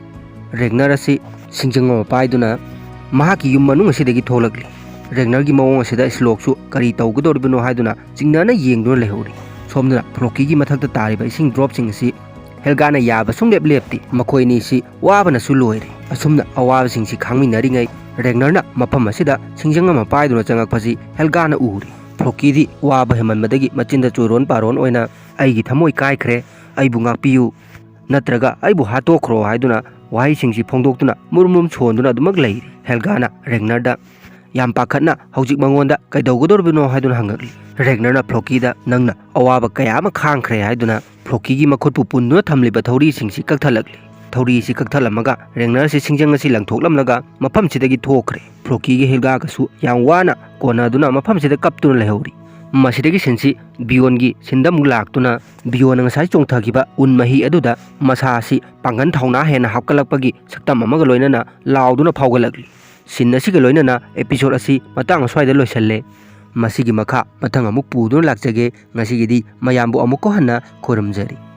ꯔꯦꯒꯅꯔ ꯑꯁꯤ ꯁꯤꯡꯖꯪ ꯑꯃ ꯄꯥꯏꯗꯨꯅ ꯃꯍꯥꯛꯀꯤ ꯌꯨꯝ ꯃꯅꯨꯡ ꯑꯁꯤꯗꯒꯤ ꯊꯣꯛꯂꯛꯂꯤ꯫ ꯔꯦꯒꯅꯔꯒꯤ ꯃꯑꯣꯡ ꯑꯁꯤꯗ ꯁ꯭ꯂꯣꯛꯁꯨ ꯀꯔꯤ ꯇꯧꯒꯗꯧꯔꯤꯕꯅꯣ ꯍꯥꯏꯗꯨꯅ ꯆꯤꯡꯅꯅ ꯌꯦꯡꯗꯨꯅ ꯂꯩꯍꯧꯔꯤ꯫ ꯁꯣꯝꯗꯅ ꯐ꯭ꯂꯣꯀꯤꯒꯤ ꯃꯊꯛꯇ ꯇꯥꯔꯤꯕ ꯏꯁꯤꯡ ꯗ꯭ꯔꯣꯞꯁꯤꯡ ꯑꯁꯤ ꯍꯦꯜꯒꯥꯅ ꯌꯥꯕ ꯁꯨꯡꯂꯦꯞ ꯂꯦꯞꯇꯦ꯫ ꯃꯈꯣꯏ ꯑꯅꯤꯁꯤ ꯋꯥꯕꯅꯁꯨ ꯂꯣꯏꯔꯦ꯫ ꯑꯁꯨꯝꯅ ꯑꯋꯥꯕꯁꯤꯡꯁꯤ ꯈꯥꯡꯃꯤꯟꯅꯔꯤꯉꯩ ꯔꯦꯒꯅꯔꯅ ꯃꯐꯝ ꯑꯁꯤꯗ ꯁꯤꯡꯖꯪ ꯑꯃ ꯄꯥꯏꯗꯨꯅ ꯆꯪꯉꯛꯄꯁꯤ ꯍꯦꯜꯒꯥꯅ ꯎꯔꯤ꯫ ꯐ꯭ꯂꯣꯀꯤꯗꯤ ꯋꯥꯕ ꯍꯦꯟꯃꯟꯕꯗꯒꯤ ꯃꯆꯤꯟꯗ ꯆꯣꯏꯔꯣꯟ ꯄꯥꯔꯣꯟ ꯑꯣꯏꯅ, "ꯑꯩꯒꯤ ꯊꯃꯣꯏ ꯀꯥꯏꯈ꯭ꯔꯦ, ꯑꯩꯕꯨ ꯉꯥꯛꯄꯤꯌꯨ, ꯅꯠꯇ꯭ꯔꯒ ꯑꯩꯕꯨ ꯍꯥꯠꯇꯣꯛꯈ꯭ꯔꯣ" ꯍꯥꯏꯗꯨꯅ ꯋꯥꯍꯩꯁꯤꯡꯁꯤ ꯐꯣꯡꯗꯣꯛꯇꯨꯅ ꯃꯨꯔꯨꯝ ꯃꯨꯔꯨꯝ ꯁꯣꯟꯗꯨꯅ ꯑꯗꯨꯃꯛ ꯂꯩꯔꯤ꯫ ꯍꯦꯜꯒꯥꯅ ꯔꯦꯒꯅꯔꯗ ꯌꯥꯝ ꯄꯥꯈꯠꯅ ꯍꯧꯖꯤꯛ ꯃꯉꯣꯟꯗ ꯀꯩꯗꯧꯒꯗꯧꯔꯤꯕꯅꯣ ꯍꯥꯏꯗꯨꯅ ꯍꯪꯉꯛꯂꯤ꯫ ꯔꯦꯒꯅꯔꯅ ꯐ꯭ꯂꯣꯀꯤꯗ, "ꯅꯪꯅ ꯑꯋꯥꯕ ꯀꯌꯥ ꯑꯃ ꯈꯥꯡꯈ꯭ꯔꯦ" ꯍꯥꯏꯗꯨꯅ ꯐ꯭ꯂꯣꯀꯤꯒꯤ ꯃꯈꯨꯠꯄꯨ ꯄꯨꯟꯗꯨꯅ ꯊꯝꯂꯤꯕ ꯊꯧꯔꯤꯁꯤꯡꯁꯤ ꯀꯛꯊꯠꯂꯛꯂꯤ꯫ ꯊꯧꯔꯤ ꯑꯁꯤ ꯀꯛꯊꯠꯂꯝꯃꯒ ꯔꯦꯒꯅꯔꯁꯤ ꯁꯤꯡꯖꯪ ꯑꯁꯤ ꯂꯪꯊꯣꯛꯂꯝꯂꯒ ꯃꯐꯝꯁꯤꯗꯒꯤ ꯊꯣꯛꯈ꯭ꯔꯦ꯫ ꯐ꯭ꯂꯣꯀꯤꯒꯤ ꯍꯦꯜꯒꯥꯒꯁꯨ ꯌꯥꯝ ꯋꯥꯅ ꯀꯣꯟꯅꯗꯨꯅ ꯃꯐꯝꯁꯤꯗ ꯀꯞꯇꯨꯅ ꯂꯩꯍꯧꯔꯤ꯫ ꯃꯁꯤꯗꯒꯤ ꯁꯤꯟꯁꯤ ꯕꯤꯌꯣꯟꯒꯤ ꯁꯤꯟꯗ ꯑꯃꯨꯛ ꯂꯥꯛꯇꯨꯅ ꯕꯤꯌꯣꯟꯅ ꯉꯁꯥꯏ ꯆꯣꯡꯊꯈꯤꯕ ꯎꯟ ꯃꯍꯤ ꯑꯗꯨꯗ ꯃꯁꯥ ꯑꯁꯤ ꯄꯥꯡꯒꯜ ꯊꯧꯅꯥ ꯍꯦꯟꯅ ꯍꯥꯞꯀꯠꯂꯛꯄꯒꯤ ꯁꯛꯇꯝ ꯑꯃꯒ ꯂꯣꯏꯅꯅ ꯂꯥꯎꯗꯨꯅ ꯐꯥꯎꯒꯠꯂꯛꯂꯤ꯫ ꯁꯤꯟ ꯑꯁꯤꯒ ꯂꯣꯏꯅꯅ episode ꯑꯁꯤ ꯃꯇꯥꯡ ꯑꯁ꯭ꯋꯥꯏꯗ ꯂꯣꯏꯁꯜꯂꯦ꯫ ꯃꯁꯤꯒꯤ ꯃꯈꯥ ꯃꯊꯪ ꯑꯃꯨꯛ ꯄꯨꯗꯨꯅ ꯂꯥꯛꯆꯒꯦ꯫ ꯉꯁꯤꯒꯤꯗꯤ ꯃꯌꯥꯝꯕꯨ ꯑꯃꯨꯛꯀ ꯍꯟꯅ ꯈꯨꯔꯨꯝꯖꯔꯤ꯫